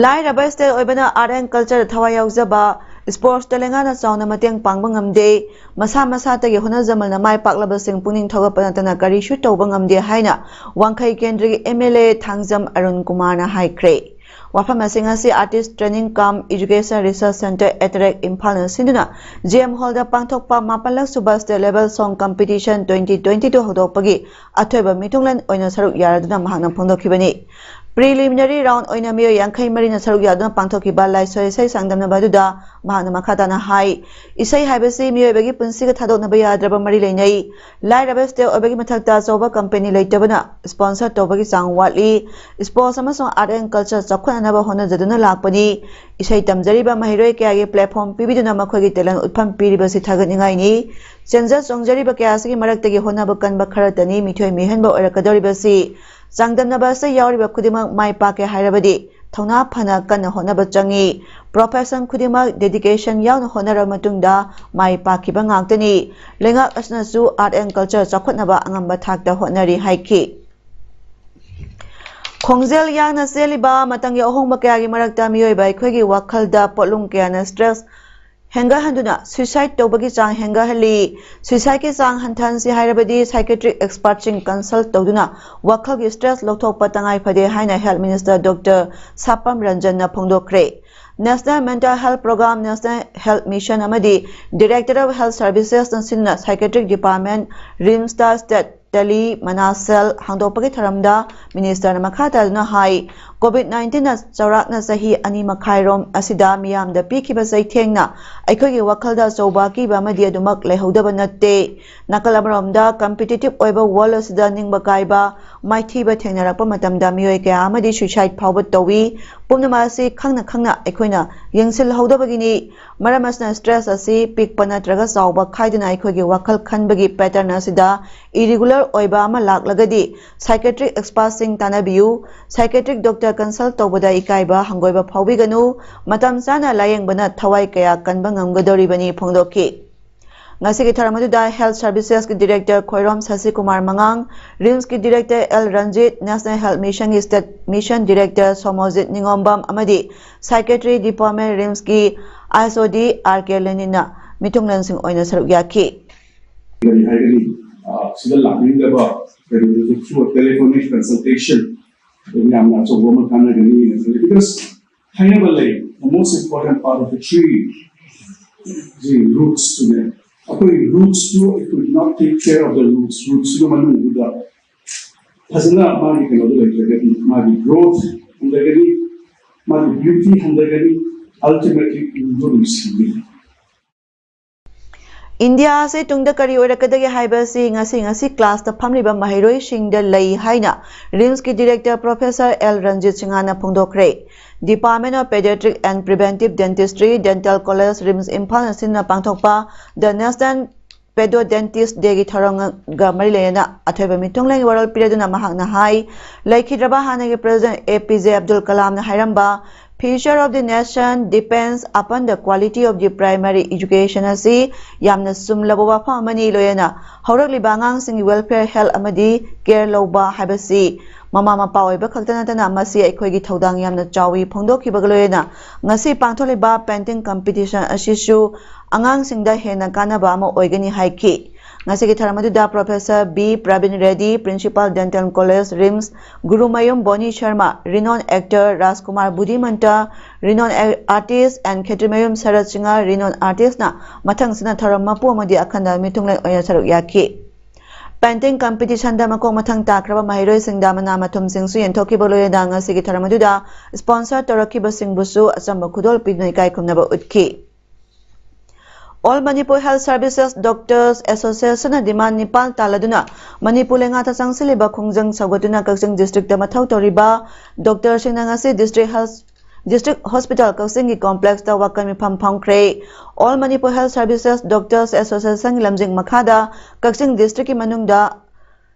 ꯂꯥꯏꯔꯕ state ꯑꯣꯏꯕꯅ art and culture ꯊꯋꯥꯏ ꯌꯥꯎꯖꯕ sports ꯇꯦꯂꯦꯡꯒꯥꯅ ꯆꯥꯎꯅ ꯃꯇꯦꯡ ꯄꯥꯡꯕ ꯉꯝꯗꯦ꯫ ꯃꯁꯥ ꯃꯁꯥꯇꯒꯤ ꯍꯣꯠꯅꯖꯃꯜꯅ ꯃꯥꯏ ꯄꯥꯛꯂꯕꯁꯤꯡ ꯄꯨꯛꯅꯤꯡ ꯊꯧꯒꯠꯄ ꯅꯠꯇꯅ ꯀꯔꯤꯁꯨ ꯇꯧꯕ ꯉꯝꯗꯦ ꯍꯥꯏꯅ ꯋꯥꯡꯈꯩ ꯀꯦꯟꯗ꯭ꯔꯒꯤ M L A Thangjam Arun ꯀꯨꯃꯥꯔꯅ ꯍꯥꯏꯈ꯭ꯔꯦ꯫ ꯋꯥꯐꯝ ꯑꯁꯤꯡ ꯑꯁꯤ Artist Training cum Education Research Centre, ATREC, ꯏꯝꯐꯥꯜꯅ ꯁꯤꯟꯗꯨꯅ G M Hallꯗ ꯄꯥꯡꯊꯣꯛꯄ ꯃꯥꯄꯜꯂꯛ ꯁꯨꯕ State Level Song Competition twenty twenty two ꯍꯧꯗꯣꯛꯄꯒꯤ ꯑꯊꯣꯏꯕ ꯃꯤꯊꯨꯡꯂꯦꯟ ꯑꯣꯏꯅ ꯁꯔꯨꯛ ꯌꯥꯔꯗꯨꯅ ꯃꯍꯥꯛꯅ ꯐꯣꯡꯗꯣꯛꯈꯤꯕꯅꯤ꯫ Preliminary round ꯑꯣꯏꯅ ꯃꯤꯑꯣꯏ ꯌꯥꯡꯈꯩ ꯃꯔꯤꯅ ꯁꯔꯨꯛ ꯌꯥꯗꯨꯅ ꯄꯥꯡꯊꯣꯛꯈꯤꯕ ꯂꯥꯏꯁꯣꯏ ꯏꯁꯩ ꯆꯥꯡꯗꯝꯅꯕ ꯑꯗꯨꯗ ꯃꯍꯥꯛꯅ ꯃꯈꯥ ꯇꯥꯅ ꯍꯥꯏ, ꯏꯁꯩ ꯍꯥꯏꯕꯁꯤ ꯃꯤꯑꯣꯏꯕꯒꯤ ꯄꯨꯟꯁꯤꯒ ꯊꯥꯗꯣꯛꯅꯕ ꯌꯥꯗ꯭ꯔꯕ ꯃꯔꯤ ꯂꯩꯅꯩ꯫ ꯂꯥꯏꯔꯕ state ꯑꯣꯏꯕꯒꯤ ꯃꯊꯛꯇ ꯑꯆꯧꯕ company ꯂꯩꯇꯕꯅ sponsor ꯇꯧꯕꯒꯤ ꯆꯥꯡ ꯋꯥꯠꯂꯤ꯫ Sports ꯑꯃꯁꯨꯡ art and culture ꯆꯥꯎꯈꯠꯅꯅꯕ ꯍꯣꯠꯅꯖꯗꯨꯅ ꯂꯥꯛꯄꯅꯤ꯫ ꯏꯁꯩ ꯇꯝꯖꯔꯤꯕ ꯃꯍꯩꯔꯣꯏ ꯀꯌꯥꯒꯤ platform ꯄꯤꯕꯤꯗꯨꯅ ꯃꯈꯣꯏꯒꯤ talent ꯎꯠꯐꯝ ꯄꯤꯔꯤꯕꯁꯤ ꯊꯥꯒꯠꯅꯤꯡꯉꯥꯏꯅꯤ꯫ ꯆꯦꯟꯖ ꯆꯣꯡꯖꯔꯤꯕ ꯀꯌꯥ ꯑꯁꯤꯒꯤ ꯃꯔꯛꯇꯒꯤ ꯍꯣꯠꯅꯕ ꯀꯟꯕ ꯈꯔꯇꯅꯤ ꯃꯤꯊꯣꯏ ꯃꯤꯍꯦꯟꯕ ꯑꯣꯏꯔꯛꯀꯗꯧꯔꯤꯕꯁꯤ꯫ ꯆꯥꯡꯗꯝꯅꯕ ꯑꯁꯤꯗ ꯌꯥꯎꯔꯤꯕ ꯈꯨꯗꯤꯡꯃꯛ ꯃꯥꯏ ꯄꯥꯛꯀꯦ ꯍꯥꯏꯔꯕꯗꯤ ꯊꯧꯅꯥ ꯐꯅ ꯀꯟꯅ ꯍꯣꯠꯅꯕ ꯆꯪꯏ꯫ Profession ꯈꯨꯗꯤꯡꯃꯛ dedication ꯌꯥꯎꯅ ꯍꯣꯠꯅꯔꯕ ꯃꯇꯨꯡꯗ ꯃꯥꯏ ꯄꯥꯛꯈꯤꯕ ꯉꯥꯛꯇꯅꯤ꯫ ꯂꯩꯉꯥꯛ ꯑꯁꯤꯅꯁꯨ art and culture ꯆꯥꯎꯈꯠꯅꯕ ꯑꯉꯝꯕ ꯊꯥꯛꯇ ꯍꯣꯠꯅꯔꯤ ꯍꯥꯏꯈꯤ꯫ ꯈꯣꯡꯖꯦꯜ ꯌꯥꯡꯅ ꯆꯦꯜꯂꯤꯕ ꯃꯇꯝꯒꯤ ꯑꯍꯣꯡꯕ ꯀꯌꯥꯒꯤ ꯃꯔꯛꯇ ꯃꯤꯑꯣꯏꯕ ꯑꯩꯈꯣꯏꯒꯤ ꯋꯥꯈꯜꯗ ꯄꯣꯠꯂꯨꯝ ꯀꯌꯥꯅ stress ꯍꯦꯟꯒꯠꯍꯟꯗꯨꯅ ꯁ꯭ꯌꯨꯁꯥꯏꯗ ꯇꯧꯕꯒꯤ ꯆꯥꯡ ꯍꯦꯟꯒꯠꯍꯜꯂꯤ꯫ ꯁ꯭ꯌꯨꯁꯥꯏꯗꯀꯤ ꯆꯥꯡ ꯍꯟꯊꯍꯟꯁꯤ ꯍꯥꯏꯔꯕꯗꯤ psychiatric expertꯁꯤꯡ consult ꯇꯧꯗꯨꯅ ꯋꯥꯈꯜꯒꯤ stress ꯂꯧꯊꯣꯛꯄ ꯇꯉꯥꯏ ꯐꯗꯦ ꯍꯥꯏꯅ Health Minister Doctor ꯁꯥꯄꯝ ꯔꯟꯖꯟꯅ ꯐꯣꯡꯗꯣꯛꯈ꯭ꯔꯦ꯫ National Mental Health Program, National Health Mission ꯑꯃꯗꯤ Directorate of Health Servicesꯅ ꯁꯤꯟꯅ psychiatric department, RIMSꯇ state ꯇꯦꯂꯤ ꯃꯅꯥꯁꯦꯜ ꯍꯥꯡꯗꯣꯛꯄꯒꯤ ꯊꯧꯔꯝꯗ ministerꯅ ꯃꯈꯥ ꯇꯥꯗꯨꯅ ꯍꯥꯏ, COVID nineteenꯅ ꯆꯥꯎꯔꯥꯛꯅ ꯆꯍꯤ ꯑꯅꯤ ꯃꯈꯥꯏꯔꯣꯝ ꯑꯁꯤꯗ ꯃꯤꯌꯥꯝꯗ ꯄꯤꯈꯤꯕ ꯆꯩꯊꯦꯡꯅ ꯑꯩꯈꯣꯏꯒꯤ ꯋꯥꯈꯜꯗ ꯑꯆꯧꯕ ꯑꯀꯤꯕ ꯑꯃꯗꯤ ꯑꯗꯨꯃꯛ ꯂꯩꯍꯧꯗꯕ ꯅꯠꯇꯦ꯫ ꯅꯥꯀꯜ ꯑꯃꯔꯣꯝꯗ competitive ꯑꯣꯏꯕ world ꯑꯁꯤꯗ ꯅꯤꯡꯕ ꯀꯥꯏꯕ, ꯃꯥꯏꯊꯤꯕ ꯊꯦꯡꯅꯔꯛꯄ ꯃꯇꯝꯗ ꯃꯤꯑꯣꯏ ꯀꯌꯥ ꯑꯃꯗꯤ suicide ꯐꯥꯎꯕ ꯇꯧꯏ꯫ ꯄꯨꯝꯅꯃꯛ ꯑꯁꯤ ꯈꯪꯅ ꯈꯪꯅ ꯑꯩꯈꯣꯏꯅ ꯌꯦꯡꯁꯤꯜꯍꯧꯗꯕꯒꯤꯅꯤ꯫ ꯃꯔꯝ ꯑꯁꯤꯅ stress ꯑꯁꯤ ꯄꯤꯛꯄ ꯅꯠꯇ꯭ꯔꯒ ꯆꯥꯎꯕ ꯈꯥꯏꯗꯅ ꯑꯩꯈꯣꯏꯒꯤ ꯋꯥꯈꯜ ꯈꯟꯕꯒꯤ pattern ꯑꯁꯤꯗ irregular ꯑꯣꯏꯕ ꯑꯃ ꯂꯥꯛꯂꯒꯗꯤ psychiatric expertꯁꯤꯡ ꯇꯥꯟꯅꯕꯤꯌꯨ꯫ Psychiatric doctor consult ꯇꯧꯕꯗ ꯏꯀꯥꯏꯕ ꯍꯪꯒꯣꯏꯕ ꯐꯥꯎꯕꯤꯒꯅꯨ꯫ ꯃꯇꯝ ꯆꯥꯅ ꯂꯥꯌꯦꯡꯕꯅ ꯊꯋꯥꯏ ꯀꯌꯥ ꯀꯟꯕ ꯉꯝꯒꯗꯧꯔꯤꯕꯅꯤ ꯐꯣꯡꯗꯣꯛꯈꯤ꯫ ꯉꯁꯤꯒꯤ ꯊꯧꯔꯝ ꯑꯗꯨꯗ Health Servicesꯀꯤ Director Khoirom ꯁꯁꯤꯀꯨꯃꯥꯔ ꯃꯉꯥꯡ, RIMSꯀꯤ Director L Ranjit, National Health Missionꯒꯤ State Mission Director ꯁꯣꯃꯣꯖꯤꯠ ꯅꯤꯉꯣꯝꯕꯝ ꯑꯃꯗꯤ Psychiatry Department, RIMSꯀꯤ ISOD ꯑꯥꯔ ꯀꯦ ꯂꯦꯅꯤꯟꯅ ꯃꯤꯊꯨꯡꯂꯦꯟꯁꯤꯡ ꯑꯣꯏꯅ ꯁꯔꯨꯛ ꯌꯥꯈꯤ꯫ ꯀꯔꯤ ꯍꯥꯏꯒꯅꯤ, ꯑ, ꯁꯤꯗ ꯂꯥꯛꯅꯤꯡꯗꯕ ꯀꯔꯤꯒꯤꯅꯣ, through a telephonic consultation ꯑꯗꯨꯝ ꯌꯥꯝꯅ ꯑꯆꯧꯕ ꯑꯃ ꯀꯥꯟꯅꯒꯅꯤꯅ ꯈꯜꯂꯤ꯫ Because ꯍꯥꯏꯅꯕ ꯂꯩ, the most important part of the tree is the roots ꯇꯨꯅꯦ꯫ ꯑꯩꯈꯣꯏ roots two, if we do not take care of the roots, roots ꯇꯨꯒꯤ ꯃꯅꯨꯡꯗꯨꯗ ꯐꯖꯅ ꯃꯥꯒꯤ ꯀꯩꯅꯣꯗꯣ ꯂꯩꯇ꯭ꯔꯒꯗꯤ ꯃꯥꯒꯤ growth ꯍꯟꯊꯒꯅꯤ, ꯃꯥꯒꯤ beauty ꯍꯟꯊꯒꯅꯤ, ultimately ꯎꯕ ꯑꯗꯨꯝ ꯁꯤꯒꯅꯤ꯫ ꯏꯟꯗꯤꯌꯥ ꯑꯁꯤ ꯇꯨꯡꯗ ꯀꯔꯤ ꯑꯣꯏꯔꯛꯀꯗꯒꯦ ꯍꯥꯏꯕ ꯑꯁꯤ ꯉꯁꯤ ꯉꯁꯤ classꯇ ꯐꯝꯂꯤꯕ ꯃꯍꯩꯔꯣꯏꯁꯤꯡꯗ ꯂꯩ ꯍꯥꯏꯅ RIMSꯀꯤ Director Professor ꯑꯦꯜ ꯔꯟꯖꯤꯠ ꯁꯤꯡꯍꯅ ꯐꯣꯡꯗꯣꯛꯈ꯭ꯔꯦ꯫ Department of Pediatric and Preventive Dentistry, Dental College, RIMS ꯏꯝꯐꯥꯜꯅ ꯁꯤꯟꯅ ꯄꯥꯡꯊꯣꯛꯄ The National Pedodontist Dayꯒꯤ ꯊꯧꯔꯝꯒ ꯃꯔꯤ ꯂꯩꯅꯅ ꯑꯊꯣꯏꯕ ꯃꯤꯊꯨꯡꯂꯦꯟꯒꯤ ꯋꯥꯔꯣꯜ ꯄꯤꯔꯗꯨꯅ ꯃꯍꯥꯛꯅ ꯍꯥꯏ, ꯂꯩꯈꯤꯗ꯭ꯔꯕ ꯍꯥꯟꯅꯒꯤ President A P J Abdul ꯀꯂꯥꯝꯅ ꯍꯥꯏꯔꯝꯕ, Future of the nation depends upon the quality of the primary education ꯑꯁꯤ ꯌꯥꯝꯅ ꯆꯨꯝꯂꯕ ꯋꯥꯐꯝ ꯑꯃꯅꯤ꯫ ꯂꯣꯏꯅꯅ ꯍꯧꯔꯛꯂꯤꯕ ꯑꯉꯥꯡꯁꯤꯡꯒꯤ welfare, health ꯑꯃꯗꯤ care ꯂꯧꯕ ꯍꯥꯏꯕꯁꯤ ꯃꯃꯥ ꯃꯄꯥ ꯑꯣꯏꯕ ꯈꯛꯇ ꯅꯠꯇꯅ ꯃꯁꯤ ꯑꯩꯈꯣꯏꯒꯤ ꯊꯧꯗꯥꯡ ꯌꯥꯝꯅ ꯆꯥꯎꯏ꯫ ꯐꯣꯡꯗꯣꯛꯈꯤꯕꯒ ꯂꯣꯏꯅꯅ ꯉꯁꯤ ꯄꯥꯡꯊꯣꯛꯂꯤꯕ painting competition ꯑꯁꯤꯁꯨ ꯑꯉꯥꯡꯁꯤꯡꯗ ꯍꯦꯟꯅ ꯀꯥꯟꯅꯕ ꯑꯃ ꯑꯣꯏꯒꯅꯤ ꯍꯥꯏꯈꯤ꯫ ꯉꯁꯤꯒꯤ ꯊꯧꯔꯝ ꯑꯗꯨꯗ Professor B Pravin Reddy, Principal Dental College, RIMS, Gurumayum ꯕꯣꯅꯤ Sharma, renowned actor Rajkumar ꯕꯨꯙꯤꯃꯟꯇ, renowned artist, and Khetrimayum shirt Singh, renowned artistꯅ ꯃꯊꯪꯁꯤꯠꯅ ꯊꯧꯔꯝ ꯃꯄꯨ ꯑꯃꯗꯤ ꯑꯈꯟꯅꯕ ꯃꯤꯊꯨꯡꯂꯦꯟ ꯑꯣꯏꯅ ꯁꯔꯨꯛ ꯌꯥꯈꯤ꯫ Painting competitionꯗ ꯃꯀꯣꯛ ꯃꯊꯪ ꯇꯥꯈ꯭ꯔꯕ ꯃꯍꯩꯔꯣꯏꯁꯤꯡꯗ ꯃꯅꯥ ꯃꯊꯨꯝꯁꯤꯡꯁꯨ ꯌꯦꯟꯊꯣꯛꯈꯤꯕ ꯂꯣꯏꯅꯅ ꯉꯁꯤꯒꯤ ꯊꯧꯔꯝ ꯑꯗꯨꯗ sponsor ꯇꯧꯔꯛꯈꯤꯕꯁꯤꯡꯕꯨꯁꯨ ꯑꯆꯝꯕ ꯈꯨꯗꯣꯜ ꯄꯤꯗꯨꯅ ꯏꯀꯥꯏ ꯈꯨꯝꯅꯕ ꯎꯠꯈꯤ꯫ All Manipur Health Services Doctors Associationꯅ demand ꯅꯤꯄꯥꯜ ꯇꯥꯜꯂꯗꯨꯅ ꯃꯅꯤꯄꯨꯔ ꯂꯩꯉꯥꯛꯇ ꯆꯪꯁꯤꯜꯂꯤꯕ ꯈꯣꯡꯖꯪ ꯁꯧꯒꯠꯇꯨꯅ ꯀꯛꯆꯤꯡ districtꯇ ꯃꯊꯧ ꯇꯧꯔꯤꯕ doctorꯁꯤꯡꯅ ꯉꯁꯤ district health, district hospital ꯀꯛꯆꯤꯡꯒꯤ complexꯇ ꯋꯥꯀꯠ ꯃꯤꯐꯝ ꯐꯝꯈ꯭ꯔꯦ꯫ All Manipur Health Services Doctors Associationꯒꯤ ꯂꯝꯖꯤꯡ ꯃꯈꯥꯗ ꯀꯛꯆꯤꯡ districtꯀꯤ ꯃꯅꯨꯡꯗ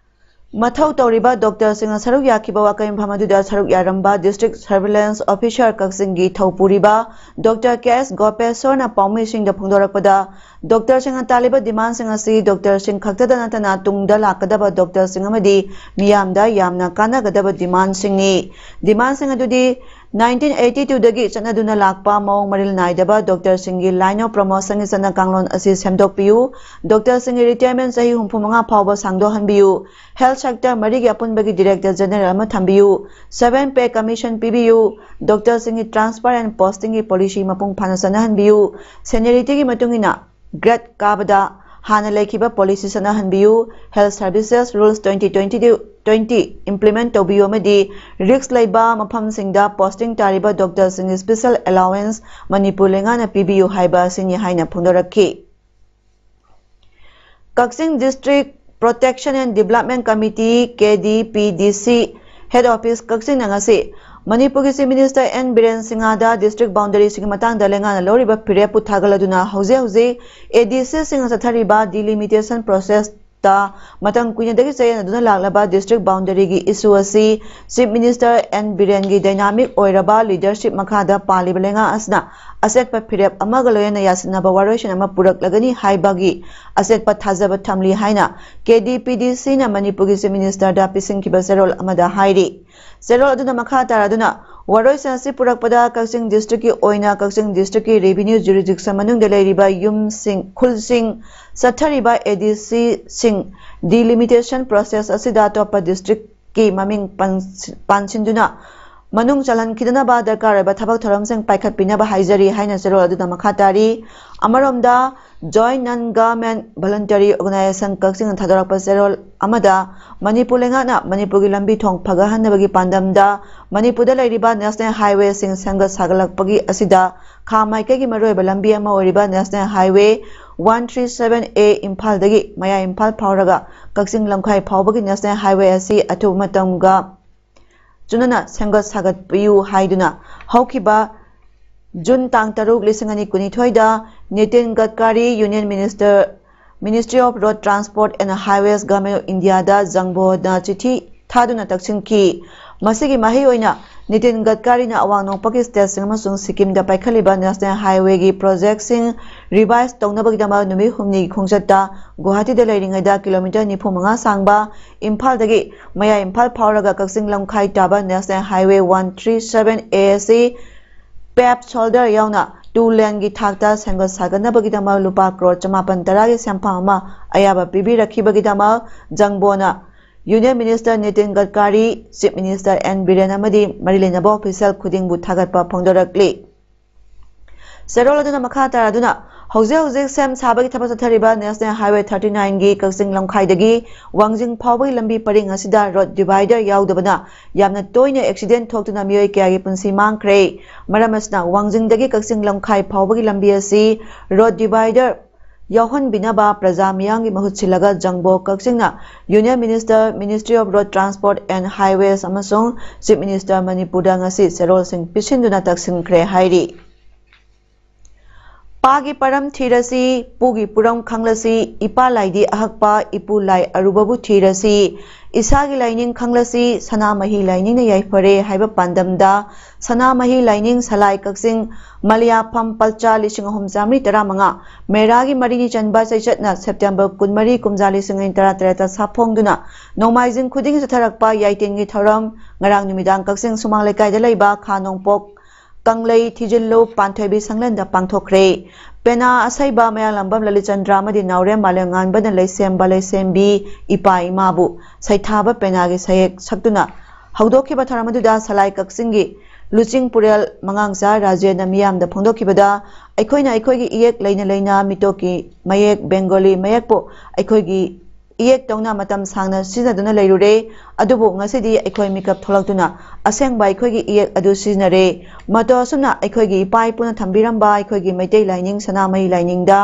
ꯃꯊꯧ ꯇꯧꯔꯤꯕ doctorꯁꯤꯡꯅ ꯁꯔꯨꯛ ꯌꯥꯈꯤꯕ ꯋꯥꯀꯠ ꯃꯤꯐꯝ ꯑꯗꯨꯗ ꯁꯔꯨꯛ ꯌꯥꯔꯝꯕ district surveillance officer ꯀꯛꯆꯤꯡꯒꯤ ꯊꯧꯄꯨꯔꯤꯕ doctor K S ꯒꯣꯄꯦꯁꯣꯔꯅ ꯄꯥꯎꯃꯤꯁꯤꯡꯗ ꯐꯣꯡꯗꯣꯔꯛꯄꯗ, doctorꯁꯤꯡꯅ ꯇꯥꯜꯂꯤꯕ demandꯁꯤꯡ ꯑꯁꯤ doctorꯁꯤꯡ ꯈꯛꯇꯗ ꯅꯠꯇꯅ ꯇꯨꯡꯗ ꯂꯥꯛꯀꯗꯕ doctorꯁꯤꯡ ꯑꯃꯗꯤ ꯃꯤꯌꯥꯝꯗ ꯌꯥꯝꯅ ꯀꯥꯟꯅꯒꯗꯕ demandꯁꯤꯡꯅꯤ꯫ Demandꯁꯤꯡ ꯑꯗꯨꯗꯤ nineteen eighty twoꯗꯒꯤ ꯆꯠꯅꯗꯨꯅ ꯂꯥꯛꯄ ꯃꯑꯣꯡ ꯃꯔꯤꯜ ꯅꯥꯏꯗꯕ doctorꯁꯤꯡꯒꯤ line of promotionꯒꯤ ꯆꯠꯅ ꯀꯥꯡꯂꯣꯟ ꯑꯁꯤ ꯁꯦꯝꯗꯣꯛꯄꯤꯌꯨ, doctorꯁꯤꯡꯒꯤ retirement ꯆꯍꯤ ꯍꯨꯝꯐꯨ ꯃꯉꯥ ꯐꯥꯎꯕ ꯁꯥꯡꯗꯣꯛꯍꯟꯕꯤꯌꯨ, health sector ꯃꯔꯤꯒꯤ ꯑꯄꯨꯟꯕꯒꯤ director general ꯑꯃ ꯊꯝꯕꯤꯌꯨ, seven pay commission ꯄꯤꯕꯤꯌꯨ, doctorꯁꯤꯡꯒꯤ transfer and postingꯒꯤ policy ꯃꯄꯨꯡ ꯐꯥꯅ ꯆꯠꯅꯍꯟꯕꯤꯌꯨ, seniorityꯒꯤ ꯃꯇꯨꯡ ꯏꯟꯅ grade ꯀꯥꯕꯗ ꯍꯥꯟꯅ ꯂꯩꯈꯤꯕ policy ꯆꯠꯅꯍꯟꯕꯤꯌꯨ, health services rules twenty twenty twenty implement ꯇꯧꯕꯤꯌꯨ ꯑꯃꯗꯤ risk ꯂꯩꯕ ꯃꯐꯝꯁꯤꯡꯗ posting ꯇꯥꯔꯤꯕ doctorꯁꯤꯡꯒꯤ special allowance ꯃꯅꯤꯄꯨꯔ ꯂꯩꯉꯥꯛꯅ ꯄꯤꯕꯤꯌꯨ ꯍꯥꯏꯕ ꯑꯁꯤꯅꯤ ꯍꯥꯏꯅ ꯐꯣꯡꯗꯣꯔꯛꯈꯤ꯫ ꯀꯛꯆꯤꯡ District Protection and Development Committee, K D P D C, head office ꯀꯛꯆꯤꯡꯅ ꯉꯁꯤ ꯃꯅꯤꯄꯨꯔꯒꯤ Chief Minister N Biren ꯁꯤꯡꯍꯗ district boundaryꯁꯤꯡꯒꯤ ꯃꯇꯥꯡꯗ ꯂꯩꯉꯥꯛꯅ ꯂꯧꯔꯤꯕ ꯐꯤꯔꯦꯞꯄꯨ ꯊꯥꯒꯠꯂꯗꯨꯅ ꯍꯧꯖꯤꯛ ꯍꯧꯖꯤꯛ ADCꯁꯤꯡꯅ ꯆꯠꯊꯔꯤꯕ delimitation process ꯃꯇꯝ ꯀꯨꯏꯅꯗꯒꯤ ꯆꯌꯦꯠꯅꯗꯨꯅ ꯂꯥꯛꯂꯕ district boundaryꯒꯤ issue ꯑꯁꯤ Chief Minister N ꯕꯤꯔꯦꯟꯒꯤ dynamic ꯑꯣꯏꯔꯕ leadership ꯃꯈꯥꯗ ꯄꯥꯜꯂꯤꯕ ꯂꯩꯉꯥꯛ ꯑꯁꯤꯅ ꯑꯆꯦꯠꯄ ꯐꯤꯔꯦꯞ ꯑꯃꯒ ꯂꯣꯏꯅꯅ ꯌꯥꯁꯤꯟꯅꯕ ꯋꯥꯔꯣꯏꯁꯤꯟ ꯑꯃ ꯄꯨꯔꯛꯂꯒꯅꯤ ꯍꯥꯏꯕꯒꯤ ꯑꯆꯦꯠꯄ ꯊꯥꯖꯕ ꯊꯝꯂꯤ ꯍꯥꯏꯅ K D P D Cꯅ ꯃꯅꯤꯄꯨꯔꯒꯤ Chief Ministerꯗ ꯄꯤꯁꯤꯟꯈꯤꯕ ꯆꯦꯔꯣꯜ ꯑꯃꯗ ꯍꯥꯏꯔꯤ꯫ ꯆꯦꯔꯣꯜ ꯑꯗꯨꯅ ꯃꯈꯥ ꯇꯥꯔꯗꯨꯅ, ꯋꯥꯔꯣꯏꯁꯤꯟ ꯑꯁꯤ ꯄꯨꯔꯛꯄꯗ ꯀꯛꯆꯤꯡ districtꯀꯤ ꯑꯣꯏꯅ ꯀꯛꯆꯤꯡ districtꯀꯤ revenue jurisdiction ꯃꯅꯨꯡꯗ ꯂꯩꯔꯤꯕ ꯌꯨꯝꯁꯤꯡ, ꯈꯨꯜꯁꯤꯡ, ꯆꯠꯊꯔꯤꯕ ADCꯁꯤꯡ, delimitation process ꯑꯁꯤꯗ ꯑꯇꯣꯞꯄ districtꯀꯤ ꯃꯃꯤꯡ ꯄꯟ-, ꯄꯥꯟꯁꯤꯟꯗꯨꯅ ꯃꯅꯨꯡ ꯆꯜꯍꯟꯈꯤꯗꯅꯕ ꯗꯔꯀꯥꯔ ꯑꯣꯏꯕ ꯊꯕꯛ ꯊꯧꯔꯝꯁꯤꯡ ꯄꯥꯏꯈꯠꯄꯤꯅꯕ ꯍꯥꯏꯖꯔꯤ ꯍꯥꯏꯅ ꯆꯦꯔꯣꯜ ꯑꯗꯨꯗ ꯃꯈꯥ ꯇꯥꯔꯤ꯫ ꯑꯃꯔꯣꯝꯗ, Joint Non Government Voluntary Organisation ꯀꯛꯆꯤꯡꯅ ꯊꯥꯗꯣꯔꯛꯄ ꯆꯦꯔꯣꯜ ꯑꯃꯗ, ꯃꯅꯤꯄꯨꯔ ꯂꯩꯉꯥꯛꯅ ꯃꯅꯤꯄꯨꯔꯒꯤ ꯂꯝꯕꯤ ꯊꯣꯡ ꯐꯒꯠꯍꯟꯅꯕꯒꯤ ꯄꯥꯟꯗꯝꯗ ꯃꯅꯤꯄꯨꯔꯗ ꯂꯩꯔꯤꯕ national highwayꯁꯤꯡ ꯁꯦꯝꯒꯠ ꯁꯥꯒꯠꯂꯛꯄꯒꯤ ꯑꯁꯤꯗ ꯈꯥ ꯃꯥꯏꯀꯩꯒꯤ ꯃꯔꯨꯑꯣꯏꯕ ꯂꯝꯕꯤ ꯑꯃ ꯑꯣꯏꯔꯤꯕ National Highway one three seven A ꯏꯝꯐꯥꯜꯗꯒꯤ ꯃꯌꯥꯏ ꯏꯝꯐꯥꯜ ꯐꯥꯎꯔꯒ ꯀꯛꯆꯤꯡ ꯂꯝꯈꯥꯏ ꯐꯥꯎꯕꯒꯤ national highway ꯑꯁꯤ ꯑꯊꯨꯕ ꯃꯇꯝꯒ ꯆꯨꯅꯅ ꯁꯦꯝꯒꯠ ꯁꯥꯒꯠꯄꯤꯌꯨ ꯍꯥꯏꯗꯨꯅ ꯍꯧꯈꯤꯕ ꯖꯨꯟ ꯇꯥꯡ ꯇꯔꯨꯛ, ꯂꯤꯁꯤꯡ ꯑꯅꯤ ꯀꯨꯟꯅꯤꯊꯣꯏꯗ Nitin ꯒꯗꯀꯥꯔꯤ, Union Minister, Ministry of Road Transport and Highways, Government of Indiaꯗ ꯖꯪꯕꯣꯗ ꯆꯤꯊꯤ ꯊꯥꯗꯨꯅ ꯇꯛꯁꯤꯟꯈꯤ꯫ ꯃꯁꯤꯒꯤ ꯃꯍꯩ ꯑꯣꯏꯅ ꯅꯤꯇꯤꯟ ꯒꯗꯀꯥꯔꯤꯅ ꯑꯋꯥꯡ ꯅꯣꯡꯄꯣꯛꯀꯤ stateꯁꯤꯡ ꯑꯃꯁꯨꯡ ꯁꯤꯛꯀꯤꯝꯗ ꯄꯥꯏꯈꯠꯂꯤꯕ national highwayꯒꯤ projectꯁꯤꯡ revise ꯇꯧꯅꯕꯒꯤꯗꯃꯛ ꯅꯨꯃꯤꯠ ꯍꯨꯝꯅꯤꯒꯤ ꯈꯣꯡꯆꯠꯇ ꯒꯨꯋꯥꯍꯥꯇꯤꯗ ꯂꯩꯔꯤꯉꯩꯗ kilometre ꯅꯤꯐꯨ ꯃꯉꯥ ꯁꯥꯡꯕ ꯏꯝꯐꯥꯜꯗꯒꯤ ꯃꯌꯥꯏ ꯏꯝꯐꯥꯜ ꯐꯥꯎꯔꯒ ꯀꯛꯆꯤꯡ ꯂꯝꯈꯥꯏ ꯇꯥꯕ National Highway one three seven A ꯑꯁꯤ paved shoulder ꯌꯥꯎꯅ two laneꯒꯤ ꯊꯥꯛꯇ ꯁꯦꯝꯒꯠ ꯁꯥꯒꯠꯅꯕꯒꯤꯗꯃꯛ ꯂꯨꯄꯥ ꯀ꯭ꯔꯣꯔ ꯆꯃꯥꯄꯟ ꯇꯔꯥꯒꯤ ꯁꯦꯟꯐꯝ ꯑꯃ ꯑꯌꯥꯕ ꯄꯤꯕꯤꯔꯛꯈꯤꯕꯒꯤꯗꯃꯛ ꯖꯪꯕꯣꯅ Union Minister Nitin ꯒꯗꯀꯥꯔꯤ, Chief Minister N Biren ꯑꯃꯗꯤ ꯃꯔꯤ ꯂꯩꯅꯕ official ꯈꯨꯗꯤꯡꯕꯨ ꯊꯥꯒꯠꯄ ꯐꯣꯡꯗꯣꯔꯛꯂꯤ꯫ ꯆꯦꯔꯣꯜ ꯑꯗꯨꯅ ꯃꯈꯥ ꯇꯥꯔꯗꯨꯅ, ꯍꯧꯖꯤꯛ ꯍꯧꯖꯤꯛ ꯁꯦꯝ ꯁꯥꯕꯒꯤ ꯊꯕꯛ ꯆꯠꯊꯔꯤꯕ National Highway thirty nineꯒꯤ ꯀꯛꯆꯤꯡ ꯂꯝꯈꯥꯏꯗꯒꯤ ꯋꯥꯡꯖꯤꯡ ꯐꯥꯎꯕꯒꯤ ꯂꯝꯕꯤ ꯄꯔꯤꯡ ꯑꯁꯤꯗ road divider ꯌꯥꯎꯗꯕꯅ ꯌꯥꯝꯅ ꯇꯣꯏꯅ accident ꯊꯣꯛꯇꯨꯅ ꯃꯤꯑꯣꯏ ꯀꯌꯥꯒꯤ ꯄꯨꯟꯁꯤ ꯃꯥꯡꯈ꯭ꯔꯦ꯫ ꯃꯔꯝ ꯑꯁꯤꯅ ꯋꯥꯡꯖꯤꯡꯗꯒꯤ ꯀꯛꯆꯤꯡ ꯂꯝꯈꯥꯏ ꯐꯥꯎꯕꯒꯤ ꯂꯝꯕꯤ ꯑꯁꯤ road divider ꯌꯥꯎꯍꯟꯕꯤꯅꯕ ꯄ꯭ꯔꯖꯥ ꯃꯤꯌꯥꯝꯒꯤ ꯃꯍꯨꯠ ꯁꯤꯜꯂꯒ ꯖꯪꯕꯣ ꯀꯛꯆꯤꯡꯅ Union Minister, Ministry of Road Transport and Highways ꯑꯃꯁꯨꯡ Chief Minister ꯃꯅꯤꯄꯨꯔꯗ ꯉꯁꯤ ꯆꯦꯔꯣꯜꯁꯤꯡ ꯄꯤꯁꯤꯟꯗꯨꯅ ꯇꯛꯁꯤꯟꯈ꯭ꯔꯦ ꯍꯥꯏꯔꯤ꯫ ꯄꯥꯒꯤ ꯄꯔꯝ ꯊꯤꯔꯁꯤ, ꯄꯨꯒꯤ ꯄꯨꯔꯝ ꯈꯪꯂꯁꯤ, ꯏꯄꯥ ꯂꯥꯏꯗꯤ ꯑꯍꯛꯄ, ꯏꯄꯨ ꯂꯥꯏ ꯑꯔꯨꯕꯕꯨ ꯊꯤꯔꯁꯤ, ꯏꯁꯥꯒꯤ ꯂꯥꯏꯅꯤꯡ ꯈꯪꯂꯁꯤ, ꯁꯅꯥꯃꯍꯤ ꯂꯥꯏꯅꯤꯡꯅ ꯌꯥꯏꯐꯔꯦ ꯍꯥꯏꯕ ꯄꯥꯟꯗꯝꯗ ꯁꯅꯥꯃꯍꯤ ꯂꯥꯏꯅꯤꯡ ꯁꯂꯥꯏ ꯀꯛꯆꯤꯡ ꯃꯂꯤꯌꯥꯐꯝ ꯄꯜꯆꯥ ꯂꯤꯁꯤꯡ ꯑꯍꯨꯝ ꯆꯥꯃꯔꯤ ꯇꯔꯥꯃꯉꯥ ꯃꯦꯔꯥꯒꯤ ꯃꯔꯤꯅꯤ ꯆꯟꯕ ꯆꯩꯆꯠꯅ ꯁꯦꯞꯇꯦꯝꯕꯔ ꯀꯨꯟꯃꯔꯤ, ꯀꯨꯝꯖꯥ ꯂꯤꯁꯤꯡ ꯑꯅꯤ ꯇꯔꯥꯇꯔꯦꯠꯇ ꯁꯥꯐꯣꯡꯗꯨꯅ ꯅꯣꯡꯃꯥꯏꯖꯤꯡ ꯈꯨꯗꯤꯡꯒꯤ ꯆꯠꯊꯔꯛꯄ ꯌꯥꯏꯇꯤꯟꯒꯤ ꯊꯧꯔꯝ ꯉꯔꯥꯡ ꯅꯨꯃꯤꯗꯥꯡ ꯀꯛꯆꯤꯡ ꯁꯨꯃꯥꯡ ꯂꯩꯀꯥꯏꯗ ꯂꯩꯕ ꯈꯥ ꯅꯣꯡꯄꯣꯛ ꯀꯪꯂꯩ ꯊꯤꯖꯤꯜꯂꯨ ꯄꯥꯟꯊꯣꯏꯕꯤ ꯁꯪꯂꯦꯟꯗ ꯄꯥꯡꯊꯣꯛꯈ꯭ꯔꯦ꯫ ꯄꯦꯅꯥ ꯑꯁꯩꯕ ꯃꯌꯥꯡꯂꯝꯕꯝ ꯂꯂꯤꯆꯟꯗ꯭ꯔ ꯑꯃꯗꯤ ꯅꯥꯎꯔꯦꯝ ꯃꯥꯂꯦꯝꯉꯥꯟꯕꯅ ꯂꯩꯁꯦꯝꯕ ꯂꯩꯁꯦꯝꯕꯤ ꯏꯄꯥ ꯏꯃꯥꯕꯨ ꯁꯩꯊꯥꯕ ꯄꯦꯅꯥꯒꯤ ꯁꯩꯍꯦꯛ ꯁꯛꯇꯨꯅ ꯍꯧꯗꯣꯛꯈꯤꯕ ꯊꯧꯔꯝ ꯑꯗꯨꯗ ꯁꯂꯥꯏ ꯀꯛꯆꯤꯡꯒꯤ ꯂꯨꯆꯤꯡ ꯄꯨꯔꯦꯜ ꯃꯉꯥꯡꯆꯥ ꯔꯥꯖꯦꯟꯅ ꯃꯤꯌꯥꯝꯗ ꯐꯣꯡꯗꯣꯛꯈꯤꯕꯗ, ꯑꯩꯈꯣꯏꯅ ꯑꯩꯈꯣꯏꯒꯤ ꯏꯌꯦꯛ ꯂꯩꯅ ꯂꯩꯅ ꯃꯤꯇꯣꯞꯀꯤ ꯃꯌꯦꯛ ꯕꯦꯡꯒꯣꯂꯤ ꯃꯌꯦꯛꯄꯨ ꯑꯩꯈꯣꯏꯒꯤ ꯏꯌꯦꯛ ꯇꯧꯅ ꯃꯇꯝ ꯁꯥꯡꯅ ꯁꯤꯖꯤꯟꯅꯗꯨꯅ ꯂꯩꯔꯨꯔꯦ꯫ ꯑꯗꯨꯕꯨ ꯉꯁꯤꯗꯤ ꯑꯩꯈꯣꯏ ꯃꯤꯀꯞ ꯊꯣꯛꯂꯛꯇꯨꯅ ꯑꯁꯦꯡꯕ ꯑꯩꯈꯣꯏꯒꯤ ꯏꯌꯦꯛ ꯑꯗꯨ ꯁꯤꯖꯤꯟꯅꯔꯦ꯫ ꯃꯇꯧ ꯑꯁꯨꯝꯅ ꯑꯩꯈꯣꯏꯒꯤ ꯏꯄꯥ ꯏꯄꯨꯅ ꯊꯝꯕꯤꯔꯝꯕ ꯑꯩꯈꯣꯏꯒꯤ ꯃꯩꯇꯩ ꯂꯥꯏꯅꯤꯡ ꯁꯅꯥꯃꯍꯤ ꯂꯥꯏꯅꯤꯡꯗ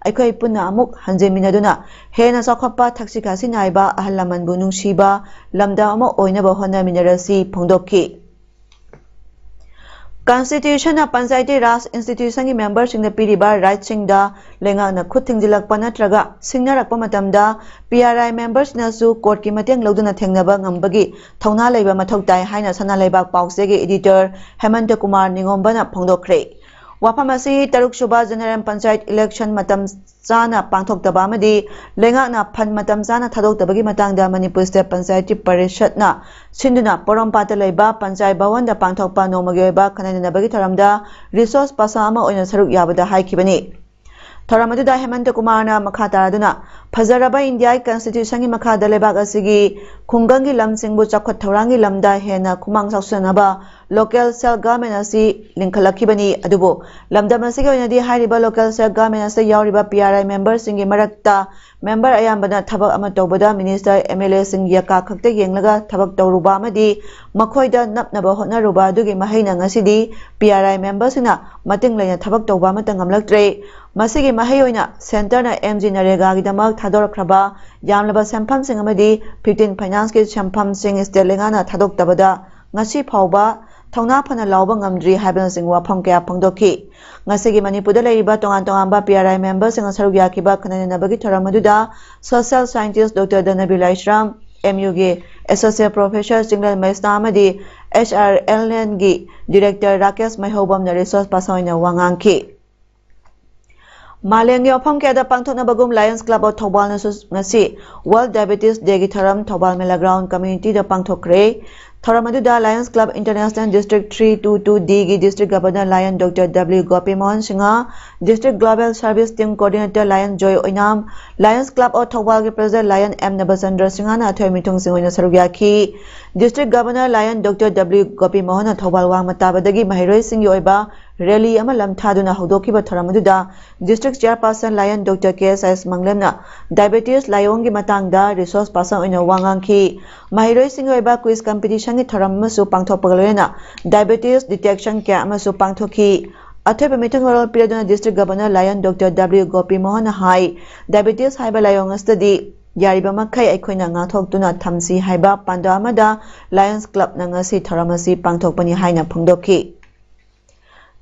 ꯑꯩꯈꯣꯏ ꯄꯨꯟꯅ ꯑꯃꯨꯛ ꯍꯟꯖꯤꯟꯃꯤꯟꯅꯗꯨꯅ ꯍꯦꯟꯅ ꯆꯥꯎꯈꯠꯄ, ꯊꯛꯁꯤ ꯈꯥꯁꯤ ꯅꯥꯏꯕ, ꯑꯍꯜ ꯂꯃꯟꯕꯨ ꯅꯨꯡꯁꯤꯕ ꯂꯝꯗꯝ ꯑꯃ ꯑꯣꯏꯅꯕ ꯍꯣꯠꯅꯃꯤꯟꯅꯔꯁꯤ ꯐꯣꯡꯗꯣꯛꯈꯤ꯫ ꯀꯟꯁꯇꯤꯇ꯭ꯌꯨꯁꯟꯅ ꯄꯟꯆꯥꯌꯇꯤ ꯔꯥꯖ ꯏꯟꯁꯇꯤꯇ꯭ꯌꯨꯁꯟꯒꯤ ꯃꯦꯝꯕꯔꯁꯤꯡꯗ ꯄꯤꯔꯤꯕ ꯔꯥꯏꯠꯁꯤꯡꯗ ꯂꯩꯉꯥꯛꯅ ꯈꯨꯠ ꯊꯤꯡꯖꯤꯜꯂꯛꯄ ꯅꯠꯇ꯭ꯔꯒ ꯁꯤꯡꯅꯔꯛꯄ ꯃꯇꯝꯗ ꯄꯤ ꯑꯥꯔ ꯑꯥꯏ ꯃꯦꯝꯕꯔꯁꯤꯡꯅꯁꯨ ꯀꯣꯔꯠꯀꯤ ꯃꯇꯦꯡ ꯂꯧꯗꯨꯅ ꯊꯦꯡꯅꯕ ꯉꯝꯕꯒꯤ ꯊꯧꯅꯥ ꯂꯩꯕ ꯃꯊꯧ ꯇꯥꯏ ꯍꯥꯏꯅ ꯁꯅꯥ ꯂꯩꯕꯥꯛ ꯄꯥꯎꯆꯦꯒꯤ ꯏꯗꯤꯇꯔ ꯍꯦꯃꯟꯇ ꯀꯨꯃꯥꯔ ꯅꯤꯉꯣꯝꯕꯅ ꯐꯣꯡꯗꯣꯛꯈ꯭ꯔꯦ꯫ ꯋꯥꯐꯝ ꯑꯁꯤ ꯇꯔꯨꯛ ꯁꯨꯕ ꯖꯦꯅꯔꯦꯜ ꯄꯟꯆꯥꯌꯠ ꯏꯂꯦꯛꯁꯟ ꯃꯇꯝ ꯆꯥꯅ ꯄꯥꯡꯊꯣꯛꯇꯕ ꯑꯃꯗꯤ ꯂꯩꯉꯥꯛꯅ ꯐꯟ ꯃꯇꯝ ꯆꯥꯅ ꯊꯥꯗꯣꯛꯇꯕꯒꯤ ꯃꯇꯥꯡꯗ ꯃꯅꯤꯄꯨꯔ ꯁ꯭ꯇꯦꯠ ꯄꯟꯆꯥꯌꯠꯇꯤ ꯄꯔꯤꯁꯠꯅ ꯁꯤꯟꯗꯨꯅ ꯄꯣꯔꯣꯝꯄꯥꯠꯇ ꯂꯩꯕ ꯄꯟꯆꯥꯌꯠ ꯚꯋꯟꯗ ꯄꯥꯡꯊꯣꯛꯄ ꯅꯣꯡꯃꯒꯤ ꯑꯣꯏꯕ ꯈꯟꯅ ꯅꯩꯅꯕꯒꯤ ꯊꯧꯔꯝꯗ ꯔꯤꯁꯣꯔꯁ ꯄꯥꯔꯁꯟ ꯑꯃ ꯑꯣꯏꯅ ꯁꯔꯨꯛ ꯌꯥꯕꯗ ꯍꯥꯏꯈꯤꯕꯅꯤ꯫ ꯊꯧꯔꯝ ꯑꯗꯨꯗ ꯍꯦꯃꯟꯇ ꯀꯨꯃꯥꯔꯅ ꯃꯈꯥ ꯇꯥꯔꯗꯨꯅ, ꯐꯖꯔꯕ ꯏꯟꯗꯤꯌꯥꯒꯤ ꯀꯟꯁꯇꯤꯇ꯭ꯌꯨꯁꯟꯒꯤ ꯃꯈꯥꯗ ꯂꯩꯕꯥꯛ ꯑꯁꯤꯒꯤ ꯈꯨꯡꯒꯪꯒꯤ ꯂꯝꯁꯤꯡꯕꯨ ꯆꯥꯎꯈꯠ ꯊꯧꯔꯥꯡꯒꯤ ꯂꯝꯗ ꯍꯦꯟꯅ ꯈꯨꯃꯥꯡ ꯆꯥꯎꯁꯤꯟꯅꯕ ꯂꯣꯀꯦꯜ ꯁꯦꯜꯐ ꯒꯚꯔꯟꯃꯦꯟ ꯑꯁꯤ ꯂꯤꯡꯈꯠꯂꯛꯈꯤꯕꯅꯤ꯫ ꯑꯗꯨꯕꯨ ꯂꯝꯗꯝ ꯑꯁꯤꯒꯤ ꯑꯣꯏꯅꯗꯤ ꯍꯥꯏꯔꯤꯕ ꯂꯣꯀꯦꯜ ꯁꯦꯜꯐ ꯒꯚꯔꯟꯃꯦꯟ ꯑꯁꯤꯗ ꯌꯥꯎꯔꯤꯕ ꯄꯤ ꯑꯥꯔ ꯑꯥꯏ ꯃꯦꯝꯕꯔꯁꯤꯡꯒꯤ ꯃꯔꯛꯇ ꯃꯦꯝꯕꯔ ꯑꯌꯥꯝꯕꯅ ꯊꯕꯛ ꯑꯃ ꯇꯧꯕꯗ ꯃꯤꯅꯤꯁꯇꯔ, ꯑꯦꯝ ꯑꯦꯜ ꯑꯦꯁꯤꯡ ꯌꯥꯀꯥ ꯈꯛꯇ ꯌꯦꯡꯂꯒ ꯊꯕꯛ ꯇꯧꯔꯨꯕ ꯑꯃꯗꯤ ꯃꯈꯣꯏꯗ ꯅꯞꯅꯕ ꯍꯣꯠꯅꯔꯨꯕ ꯑꯗꯨꯒꯤ ꯃꯍꯩꯅ ꯉꯁꯤꯗꯤ ꯄꯤ ꯑꯥꯔ ꯑꯥꯏ ꯃꯦꯝꯕꯔꯁꯤꯡꯅ ꯃꯇꯤꯡ ꯂꯩꯅ ꯊꯕꯛ ꯇꯧꯕ ꯑꯃꯠꯇ ꯉꯝꯂꯛꯇ꯭ꯔꯦ꯫ ꯃꯁꯤꯒꯤ ꯃꯍꯩ ꯑꯣꯏꯅ ꯁꯦꯟꯇꯔꯅ ꯑꯦꯝ ꯖꯤ ꯅꯔꯦꯒꯥꯒꯤꯗꯃꯛ ꯊꯥꯗꯣꯔꯛꯈ꯭ꯔꯕ ꯌꯥꯝꯂꯕ ꯁꯦꯟꯐꯝꯁꯤꯡ ꯑꯃꯗꯤ ꯐꯤꯐꯇꯤꯟ ꯐꯥꯏꯅꯥꯟꯁꯀꯤ ꯁꯦꯟꯐꯝꯁꯤꯡ ꯁ꯭ꯇꯦꯠ ꯂꯩꯉꯥꯛꯅ ꯊꯥꯗꯣꯛꯇꯕꯗ ꯉꯁꯤ ꯐꯥꯎꯕ ꯊꯧꯅꯥ ꯐꯅ ꯂꯥꯎꯕ ꯉꯝꯗ꯭ꯔꯤ ꯍꯥꯏꯕꯅꯆꯤꯡꯕ ꯋꯥꯐꯝ ꯀꯌꯥ ꯐꯣꯡꯗꯣꯛꯈꯤ꯫ ꯉꯁꯤꯒꯤ ꯃꯅꯤꯄꯨꯔꯗ ꯂꯩꯔꯤꯕ ꯇꯣꯉꯥꯟ ꯇꯣꯉꯥꯟꯕ P R I memberꯁꯤꯡꯅ ꯁꯔꯨꯛ ꯌꯥꯈꯤꯕ ꯈꯟꯅ ꯅꯩꯅꯕꯒꯤ ꯊꯧꯔꯝ ꯑꯗꯨꯗ social scientist Doctor ꯙꯅꯕꯤꯔ ꯂꯥꯏꯁ꯭ꯔꯝ, M Uꯒꯤ Associate Professor ꯆꯤꯡꯂꯦꯟ ꯃꯩꯁꯅꯥ ꯑꯃꯗꯤ H R L Nꯒꯤ Director Rakesh ꯃꯩꯍꯧꯕꯝꯅ resource person ꯑꯣꯏꯅ ꯋꯥ ꯉꯥꯡꯈꯤ꯫ ꯃꯥꯂꯦꯝꯒꯤ ꯃꯐꯝ ꯀꯌꯥꯗ ꯄꯥꯡꯊꯣꯛꯅꯕꯒꯨꯝ Lions Club of ꯊꯧꯕꯥꯜꯅꯁꯨ ꯉꯁꯤ World Diabetes Dayꯒꯤ ꯊꯧꯔꯝ ꯊꯧꯕꯥꯜ ꯃꯦꯂꯥ ground communityꯗ ꯄꯥꯡꯊꯣꯛꯈ꯭ꯔꯦ꯫ ꯊꯧꯔꯝ ꯑꯗꯨꯗ Lions Club International District three two two Dꯒꯤ District Governor Lion Doctor W ꯒꯣꯄꯤꯃꯣꯍꯟ Singh, District Global Service Team Coordinator Lion joy Oinam, Lions Club of ꯊꯧꯕꯥꯜꯒꯤ President Lion M ꯅꯕꯆꯟꯗ꯭ꯔ ꯁꯤꯡꯍꯅ ꯑꯊꯣꯏ ꯃꯤꯊꯨꯡꯁꯤꯡ ꯑꯣꯏꯅ ꯁꯔꯨꯛ ꯌꯥꯈꯤ꯫ District Governor Lion Doctor W ꯒꯣꯄꯤꯃꯣꯍꯟꯅ Thoubal ꯋꯥꯡꯃ ꯇꯥꯕꯗꯒꯤ ꯃꯍꯩꯔꯣꯏꯁꯤꯡꯒꯤ ꯑꯣꯏꯕ rally ꯑꯃ ꯂꯝꯊꯥꯗꯨꯅ ꯍꯧꯗꯣꯛꯈꯤꯕ ꯊꯧꯔꯝ ꯑꯗꯨꯗ District Chairperson Lion Doctor K S S ꯃꯪꯂꯦꯝꯅ diabetes ꯂꯥꯏꯑꯣꯡꯒꯤ ꯃꯇꯥꯡꯗ resource person ꯑꯣꯏꯅ ꯋꯥ ꯉꯥꯡꯈꯤ꯫ ꯃꯍꯩꯔꯣꯏꯁꯤꯡꯒꯤ ꯑꯣꯏꯕ quiz competitionꯒꯤ ꯊꯧꯔꯝ ꯑꯃꯁꯨ ꯄꯥꯡꯊꯣꯛꯄꯒ ꯂꯣꯏꯅꯅ diabetes detection camp ꯑꯃꯁꯨ ꯄꯥꯡꯊꯣꯛꯈꯤ꯫ ꯑꯊꯣꯏꯕ ꯃꯤꯊꯨꯡ ꯃꯔꯣꯜ ꯄꯤꯔꯗꯨꯅ District Governor Lion Doctor W ꯒꯣꯄꯤꯃꯣꯍꯟꯅ ꯍꯥꯏ, diabetes ꯍꯥꯏꯕ ꯂꯥꯏꯑꯣꯡ ꯑꯁꯤꯗꯗꯤ ꯌꯥꯔꯤꯕ ꯃꯈꯩ ꯑꯩꯈꯣꯏꯅ ꯉꯥꯛꯊꯣꯛꯇꯨꯅ ꯊꯝꯁꯤ ꯍꯥꯏꯕ ꯄꯥꯟꯗꯝ ꯑꯃꯗ Lions Clubꯅ ꯉꯁꯤ ꯊꯧꯔꯝ ꯑꯁꯤ ꯄꯥꯡꯊꯣꯛꯄꯅꯤ ꯍꯥꯏꯅ ꯐꯣꯡꯗꯣꯛꯈꯤ꯫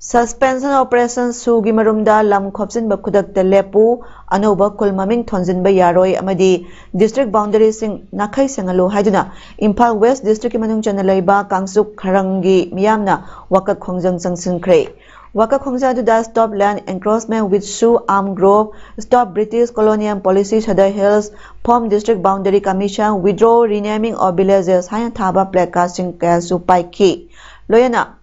Suspension operation ꯁꯨꯒꯤ ꯃꯔꯨꯝꯗ ꯂꯝ ꯈꯣꯞꯆꯤꯟꯕ ꯈꯨꯗꯛꯇ ꯂꯦꯞꯄꯨ, ꯑꯅꯧꯕ ꯈꯨꯜ ꯃꯃꯤꯡ ꯊꯣꯟꯖꯤꯟꯕ ꯌꯥꯔꯣꯏ ꯑꯃꯗꯤ district boundaryꯁꯤꯡ ꯅꯥꯈꯩ ꯁꯦꯡꯍꯜꯂꯨ ꯍꯥꯏꯗꯨꯅ ꯏꯝꯐꯥꯜ West Districtꯀꯤ ꯃꯅꯨꯡ ꯆꯟꯅ ꯂꯩꯕ ꯀꯥꯡꯆꯨꯞ ꯈꯔꯪꯒꯤ ꯃꯤꯌꯥꯝꯅ ꯋꯥꯀꯠ ꯈꯣꯡꯖꯪ ꯆꯪꯁꯤꯟꯈ꯭ꯔꯦ꯫ ꯋꯥꯀꯠ ꯈꯣꯡꯖꯪ ꯑꯗꯨꯗ Stop Land Encroachment with Shoe Arm Grove, Stop British Colonial Policy Sadar Hills, Form District Boundary Commission, Withdraw Renaming of Villages ꯍꯥꯏꯅ ꯊꯥꯕ placardꯁꯤꯡ ꯀꯌꯥꯁꯨ ꯄꯥꯏꯈꯤ꯫ ꯂꯣꯏꯅꯅ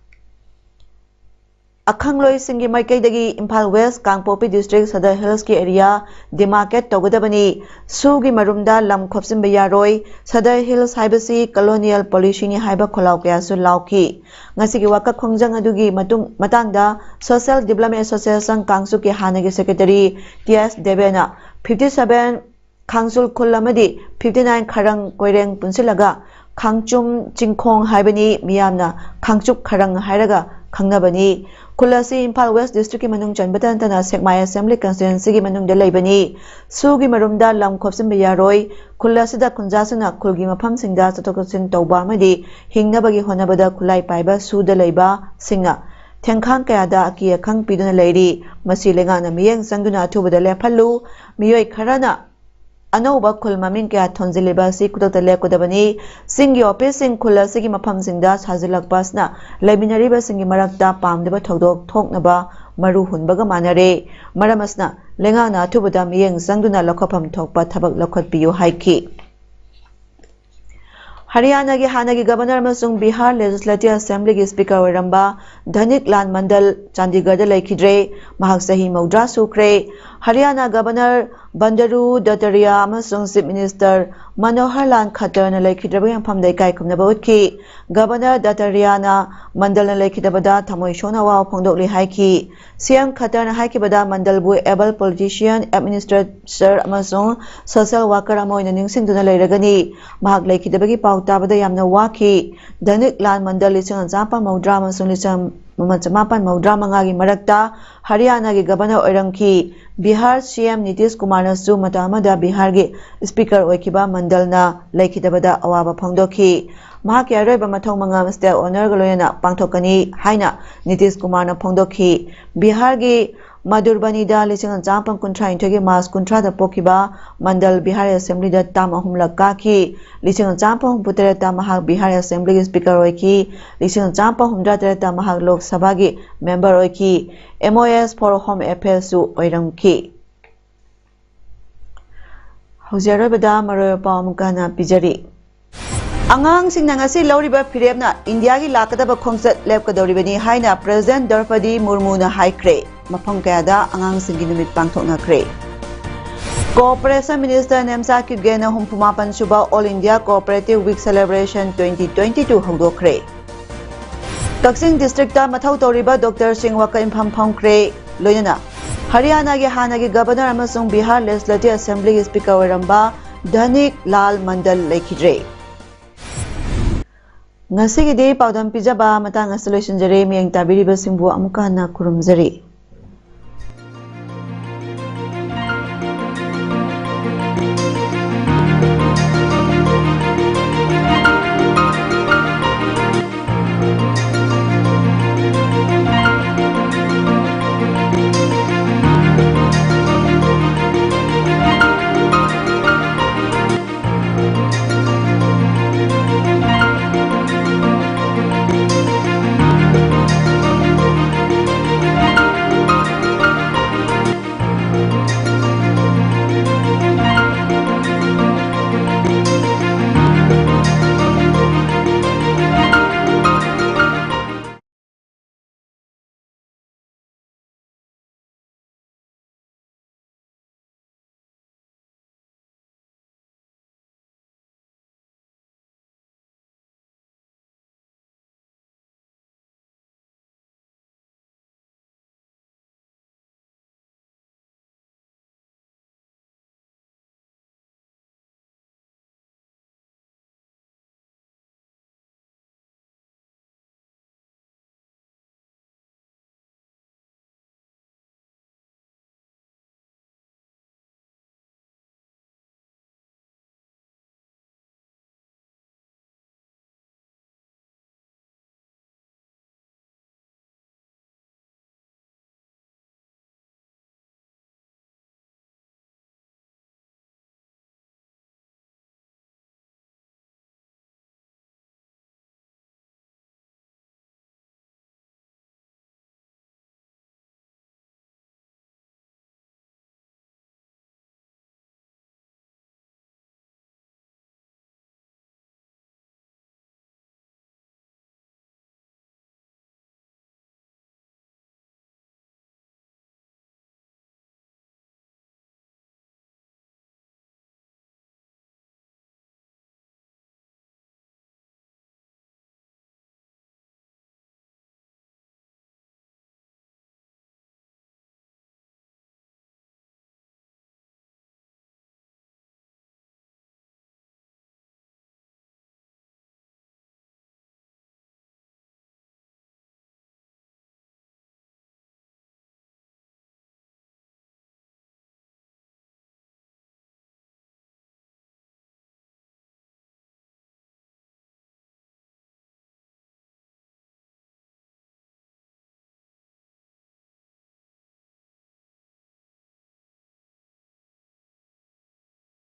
ꯑꯈꯪꯂꯣꯏꯁꯤꯡꯒꯤ ꯃꯥꯏꯀꯩꯗꯒꯤ ꯏꯝꯐꯥꯜ West, ꯀꯥꯡꯄꯣꯛꯄꯤ District, Sadar Hillsꯀꯤ area demarcate ꯇꯧꯒꯗꯕꯅꯤ, ꯁꯨꯒꯤ ꯃꯔꯨꯝꯗ ꯂꯝ ꯈꯣꯞꯆꯤꯟꯕ ꯌꯥꯔꯣꯏ, Sadar Hills ꯍꯥꯏꯕꯁꯤ colonial policyꯅꯤ ꯍꯥꯏꯕ ꯈꯣꯜꯂꯥꯎ ꯀꯌꯥꯁꯨ ꯂꯥꯎꯈꯤ꯫ ꯉꯁꯤꯒꯤ ꯋꯥꯀꯠ ꯈꯣꯡꯖꯪ ꯑꯗꯨꯒꯤ ꯃꯇꯨꯡ, ꯃꯇꯥꯡꯗ Social Development Association ꯀꯥꯡꯆꯨꯞꯀꯤ ꯍꯥꯟꯅꯒꯤ secretary T S ꯗꯦꯕꯦꯅ fifty seven ꯈꯥꯡꯆꯨꯜ ꯈꯨꯜ ꯑꯃꯗꯤ fifty nine ꯈꯔꯪ ꯀꯣꯏꯔꯦꯡ ꯄꯨꯟꯁꯤꯜꯂꯒ ꯈꯥꯡꯆꯨꯝ ꯆꯤꯡꯈꯣꯡ ꯍꯥꯏꯕꯅꯤ, ꯃꯤꯌꯥꯝꯅ ꯈꯥꯡꯆꯨꯞ ꯈꯔꯪ ꯍꯥꯏꯔꯒ ꯈꯪꯅꯕꯅꯤ꯫ ꯈꯨꯜ ꯑꯁꯤ ꯏꯝꯐꯥꯜ ꯋꯦꯁ ꯗꯤꯁꯇ꯭ꯔꯤꯛꯀꯤ ꯃꯅꯨꯡ ꯆꯟꯕꯇ ꯅꯠꯇꯅ ꯁꯦꯛꯃꯥꯏ ꯑꯦꯁꯦꯝꯕ꯭ꯂꯤ ꯀꯟꯁꯇꯤꯇ꯭ꯋꯦꯟꯁꯤꯒꯤ ꯃꯅꯨꯡꯗ ꯂꯩꯕꯅꯤ꯫ ꯁꯨꯒꯤ ꯃꯔꯨꯝꯗ ꯂꯝ ꯈꯣꯞꯆꯤꯟꯕ ꯌꯥꯔꯣꯏ꯫ ꯈꯨꯜ ꯑꯁꯤꯗ ꯈꯨꯟꯖꯥꯁꯤꯡꯅ ꯈꯨꯜꯒꯤ ꯃꯐꯝꯁꯤꯡꯗ ꯆꯠꯊꯣꯛ ꯆꯠꯁꯤꯟ ꯇꯧꯕ ꯑꯃꯗꯤ ꯍꯤꯡꯅꯕꯒꯤ ꯍꯣꯠꯅꯕꯗ ꯈꯨꯠꯂꯥꯏ ꯄꯥꯏꯕ ꯁꯨꯗ ꯂꯩꯕꯁꯤꯡꯅ ꯊꯦꯡꯈꯥꯡ ꯀꯌꯥꯗ ꯑꯀꯤ ꯑꯈꯪ ꯄꯤꯗꯨꯅ ꯂꯩꯔꯤ꯫ ꯃꯁꯤ ꯂꯩꯉꯥꯛꯅ ꯃꯤꯠꯌꯦꯡ ꯆꯪꯗꯨꯅ ꯑꯊꯨꯕꯗ ꯂꯦꯞꯍꯜꯂꯨ꯫ ꯃꯤꯑꯣꯏ ꯈꯔꯅ ꯑꯅꯧꯕ ꯈꯨꯜ ꯃꯃꯤꯡ ꯀꯌꯥ ꯊꯣꯟꯖꯤꯜꯂꯤꯕ ꯑꯁꯤ ꯈꯨꯗꯛꯇ ꯂꯦꯞꯀꯗꯕꯅꯤ꯫ ꯆꯤꯡꯒꯤ ꯑꯣꯐꯤꯁꯁꯤꯡ ꯈꯨꯜ ꯑꯁꯤꯒꯤ ꯃꯐꯝꯁꯤꯡꯗ ꯁꯥꯖꯤꯜꯂꯛꯄ ꯑꯁꯤꯅ ꯂꯩꯃꯤꯟꯅꯔꯤꯕꯁꯤꯡꯒꯤ ꯃꯔꯛꯇ ꯄꯥꯝꯗꯕ ꯊꯧꯗꯣꯛ ꯊꯣꯛꯅꯕ ꯃꯔꯨ ꯍꯨꯟꯕꯒ ꯃꯥꯟꯅꯔꯦ꯫ ꯃꯔꯝ ꯑꯁꯤꯅ ꯂꯩꯉꯥꯛꯅ ꯑꯊꯨꯕꯗ ꯃꯤꯠꯌꯦꯡ ꯆꯪꯗꯨꯅ ꯂꯧꯈꯠꯐꯝ ꯊꯣꯛꯄ ꯊꯕꯛ ꯂꯧꯈꯠꯄꯤꯌꯨ ꯍꯥꯏꯈꯤ꯫ ꯍꯔꯤꯌꯥꯅꯥꯒꯤ ꯍꯥꯟꯅꯒꯤ ꯒꯕꯔꯅꯔ ꯑꯃꯁꯨꯡ ꯕꯤꯍꯥꯔ ꯂꯦꯖꯤꯁꯂꯦꯇꯤꯚ ꯑꯦꯁꯦꯝꯕ꯭ꯂꯤꯒꯤ ꯁ꯭ꯄꯤꯀꯔ ꯑꯣꯏꯔꯝꯕ ꯙꯅꯤꯛ ꯂꯥꯜ ꯃꯟꯗꯜ ꯆꯥꯟꯗꯤꯒꯔꯗ ꯂꯩꯈꯤꯗ꯭ꯔꯦ꯫ ꯃꯍꯥꯛ ꯆꯍꯤ ꯃꯧꯗ꯭ꯔꯥ ꯁꯨꯈ꯭ꯔꯦ꯫ ꯍꯔꯤꯌꯥꯅꯥ ꯒꯕꯔꯅꯔ ꯕꯟꯗꯔꯨ ꯗꯇꯔꯤꯌꯥ ꯑꯃꯁꯨꯡ ꯆꯤꯐ ꯃꯤꯅꯤꯁꯇꯔ ꯃꯅꯣꯍꯔ ꯂꯥꯜ ꯈꯠꯇꯔꯅ ꯂꯩꯈꯤꯗ꯭ꯔꯕꯒꯤ ꯃꯐꯝꯗ ꯏꯀꯥꯏ ꯈꯨꯝꯅꯕ ꯎꯠꯈꯤ꯫ ꯒꯕꯔꯅꯔ ꯗꯇꯔꯤꯌꯥꯅ ꯃꯟꯗꯜꯅ ꯂꯩꯈꯤꯗꯕꯗ ꯊꯃꯣꯏ ꯁꯣꯛꯅ ꯑꯋꯥꯕ ꯐꯣꯡꯗꯣꯛꯂꯤ ꯍꯥꯏꯈꯤ꯫ ꯁꯤꯑꯦꯝ ꯈꯠꯇꯔꯅ ꯍꯥꯏꯈꯤꯕꯗ ꯃꯟꯗꯜꯕꯨ ꯑꯦꯕꯜ ꯄꯣꯂꯤꯇꯤꯁꯤꯌꯟ, ꯑꯦꯗꯃꯤꯅꯤꯁꯇ꯭ꯔꯦꯇꯔ ꯑꯃꯁꯨꯡ ꯁꯣꯁꯤꯌꯦꯜ ꯋꯥꯔꯀꯔ ꯑꯃ ꯑꯣꯏꯅ ꯅꯤꯡꯁꯤꯡꯗꯨꯅ ꯂꯩꯔꯒꯅꯤ꯫ ꯃꯍꯥꯛ ꯂꯩꯈꯤꯗꯕꯒꯤ ꯄꯥꯎ ꯇꯥꯕꯗ ꯌꯥꯝꯅ ꯋꯥꯈꯤ꯫ ꯙꯅꯤꯛ ꯂꯥꯜ ꯃꯟꯗꯜ ꯂꯤꯁꯤꯡ ꯑꯃ ꯆꯃꯥꯄꯟ ꯃꯧꯗ꯭ꯔꯥ ꯑꯃꯁꯨꯡ ꯂꯤꯁꯤꯡ ꯑꯃ ꯆꯃꯥꯄꯟ ꯃꯧꯗ꯭ꯔꯥ ꯃꯉꯥꯒꯤ ꯃꯔꯛꯇ ꯍꯔꯤꯌꯥꯅꯥꯒꯤ ꯒꯕꯔꯅꯔ ꯑꯣꯏꯔꯝꯈꯤ꯫ ꯕꯤꯍꯥꯔ ꯁꯤꯑꯦꯝ ꯅꯤꯇꯤꯁ ꯀꯨꯃꯥꯔꯅꯁꯨ ꯃꯇꯝ ꯑꯃꯗ ꯕꯤꯍꯥꯔꯒꯤ ꯁ꯭ꯄꯤꯀꯔ ꯑꯣꯏꯈꯤꯕ ꯃꯟꯗꯜꯅ ꯂꯩꯈꯤꯗꯕꯗ ꯑꯋꯥꯕ ꯐꯣꯡꯗꯣꯛꯈꯤ꯫ ꯃꯍꯥꯛꯀꯤ ꯑꯔꯣꯏꯕ ꯃꯊꯧ ꯃꯉꯥꯜ ꯁ꯭ꯇꯦꯠ ꯑꯣꯅꯔꯒ ꯂꯣꯏꯅꯅ ꯄꯥꯡꯊꯣꯛꯀꯅꯤ ꯍꯥꯏꯅ ꯅꯤꯇꯤꯁ ꯀꯨꯃꯥꯔꯅ ꯐꯣꯡꯗꯣꯛꯈꯤ꯫ ꯕꯤꯍꯥꯔꯒꯤ ꯃꯗꯨꯔꯕꯅꯤꯗ ꯂꯤꯁꯤꯡ ꯑꯃ ꯆꯃꯥꯄꯟ ꯀꯨꯟꯊ꯭ꯔꯥꯅꯤꯊꯣꯏꯒꯤ ꯃꯥꯔꯆ ꯀꯨꯟꯊ꯭ꯔꯥꯗ ꯄꯣꯛꯈꯤꯕ ꯃꯟꯗꯜ ꯕꯤꯍꯥꯔ ꯑꯦꯁꯦꯝꯕ꯭ꯂꯤꯗ ꯇꯥꯝ ꯑꯍꯨꯝꯂꯛ ꯀꯥꯈꯤ꯫ ꯂꯤꯁꯤꯡ ꯑꯃ ꯆꯃꯥꯄꯟ ꯍꯨꯝꯐꯨ ꯇꯔꯦꯠꯇ ꯃꯍꯥꯛ ꯕꯤꯍꯥꯔ ꯑꯦꯁꯦꯝꯕ꯭ꯂꯤꯒꯤ ꯁ꯭ꯄꯤꯀꯔ ꯑꯣꯏꯈꯤ꯫ ꯂꯤꯁꯤꯡ ꯑꯃ ꯆꯃꯥꯄꯟ ꯍꯨꯝꯐꯨꯇꯔꯥ ꯇꯔꯦꯠꯇ ꯃꯍꯥꯛ ꯂꯣꯛ ꯁꯚꯥꯒꯤ ꯃꯦꯝꯕꯔ ꯑꯣꯏꯈꯤ꯫ M O S for Home Affairsꯁꯨ ꯑꯣꯏꯔꯝꯈꯤ꯫ ꯍꯧꯖꯤꯛ ꯑꯔꯣꯏꯕꯗ ꯃꯔꯨꯑꯣꯏꯕ ꯄꯥꯎ ꯑꯃꯨꯛꯀ ꯍꯟꯅ ꯄꯤꯖꯔꯤ꯫ ꯑꯉꯥꯡꯁꯤꯡꯅ ꯉꯁꯤ ꯂꯧꯔꯤꯕ ꯐꯤꯔꯦꯞꯅ ꯏꯟꯗꯤꯌꯥꯒꯤ ꯂꯥꯛꯀꯗꯕ ꯈꯣꯡꯆꯠ ꯂꯦꯞꯀꯗꯧꯔꯤꯕꯅꯤ ꯍꯥꯏꯅ ꯄ꯭ꯔꯦꯁꯤꯗꯦꯟꯠ ꯗ꯭ꯔꯧꯄꯗꯤ ꯃꯨꯔꯃꯨꯅ ꯍꯥꯏꯈ꯭ꯔꯦ꯫ ꯃꯐꯝ ꯀꯌꯥꯗ ꯑꯉꯥꯡꯁꯤꯡꯒꯤ ꯅꯨꯃꯤꯠ ꯄꯥꯡꯊꯣꯛꯅꯈ꯭ꯔꯦ꯫ ꯀꯣꯑꯣꯄꯔꯦꯁꯟ ꯃꯤꯅꯤꯁꯇꯔ ꯅꯦꯝꯆꯥ ꯀꯤꯞꯒꯦꯅ ꯍꯨꯝꯐꯨ ꯃꯥꯄꯟ ꯁꯨꯕ All India Cooperative Week Celebration twenty twenty-two ꯍꯧꯗꯣꯛꯈ꯭ꯔꯦ꯫ ꯀꯛꯆꯤꯡ ꯗꯤꯁꯇ꯭ꯔꯤꯛꯇ ꯃꯊꯧ ꯇꯧꯔꯤꯕ ꯗꯣꯛꯇꯔꯁꯤꯡ ꯋꯥꯀꯠ ꯏꯟꯐꯝ ꯐꯝꯈ꯭ꯔꯦ꯫ ꯂꯣꯏꯅꯅ ꯍꯔꯤꯌꯥꯅꯥꯒꯤ ꯍꯥꯟꯅꯒꯤ ꯒꯕꯔꯅꯔ ꯑꯃꯁꯨꯡ ꯕꯤꯍꯥꯔ ꯂꯦꯖꯤꯁꯂꯦꯇꯤꯚ ꯑꯦꯁꯦꯝꯕ꯭ꯂꯤꯒꯤ ꯁ꯭ꯄꯤꯀꯔ ꯑꯣꯏꯔꯝꯕ ꯙꯅꯤꯛ ꯂꯥꯜ ꯃꯟꯗꯜ ꯂꯩꯈꯤꯗ꯭ꯔꯦ꯫ ꯉꯁꯤꯒꯤꯗꯤ ꯄꯥꯎꯗꯝ ꯄꯤꯖꯕ ꯃꯇꯥꯡ ꯑꯁꯤꯗ ꯂꯣꯏꯁꯤꯟꯖꯔꯦ꯫ ꯃꯤꯠꯌꯦꯡ ꯇꯥꯕꯤꯔꯤꯕꯁꯤꯡꯕꯨ ꯑꯃꯨꯛꯀ ꯍꯟꯅ ꯈꯨꯔꯨꯝꯖꯔꯤ꯫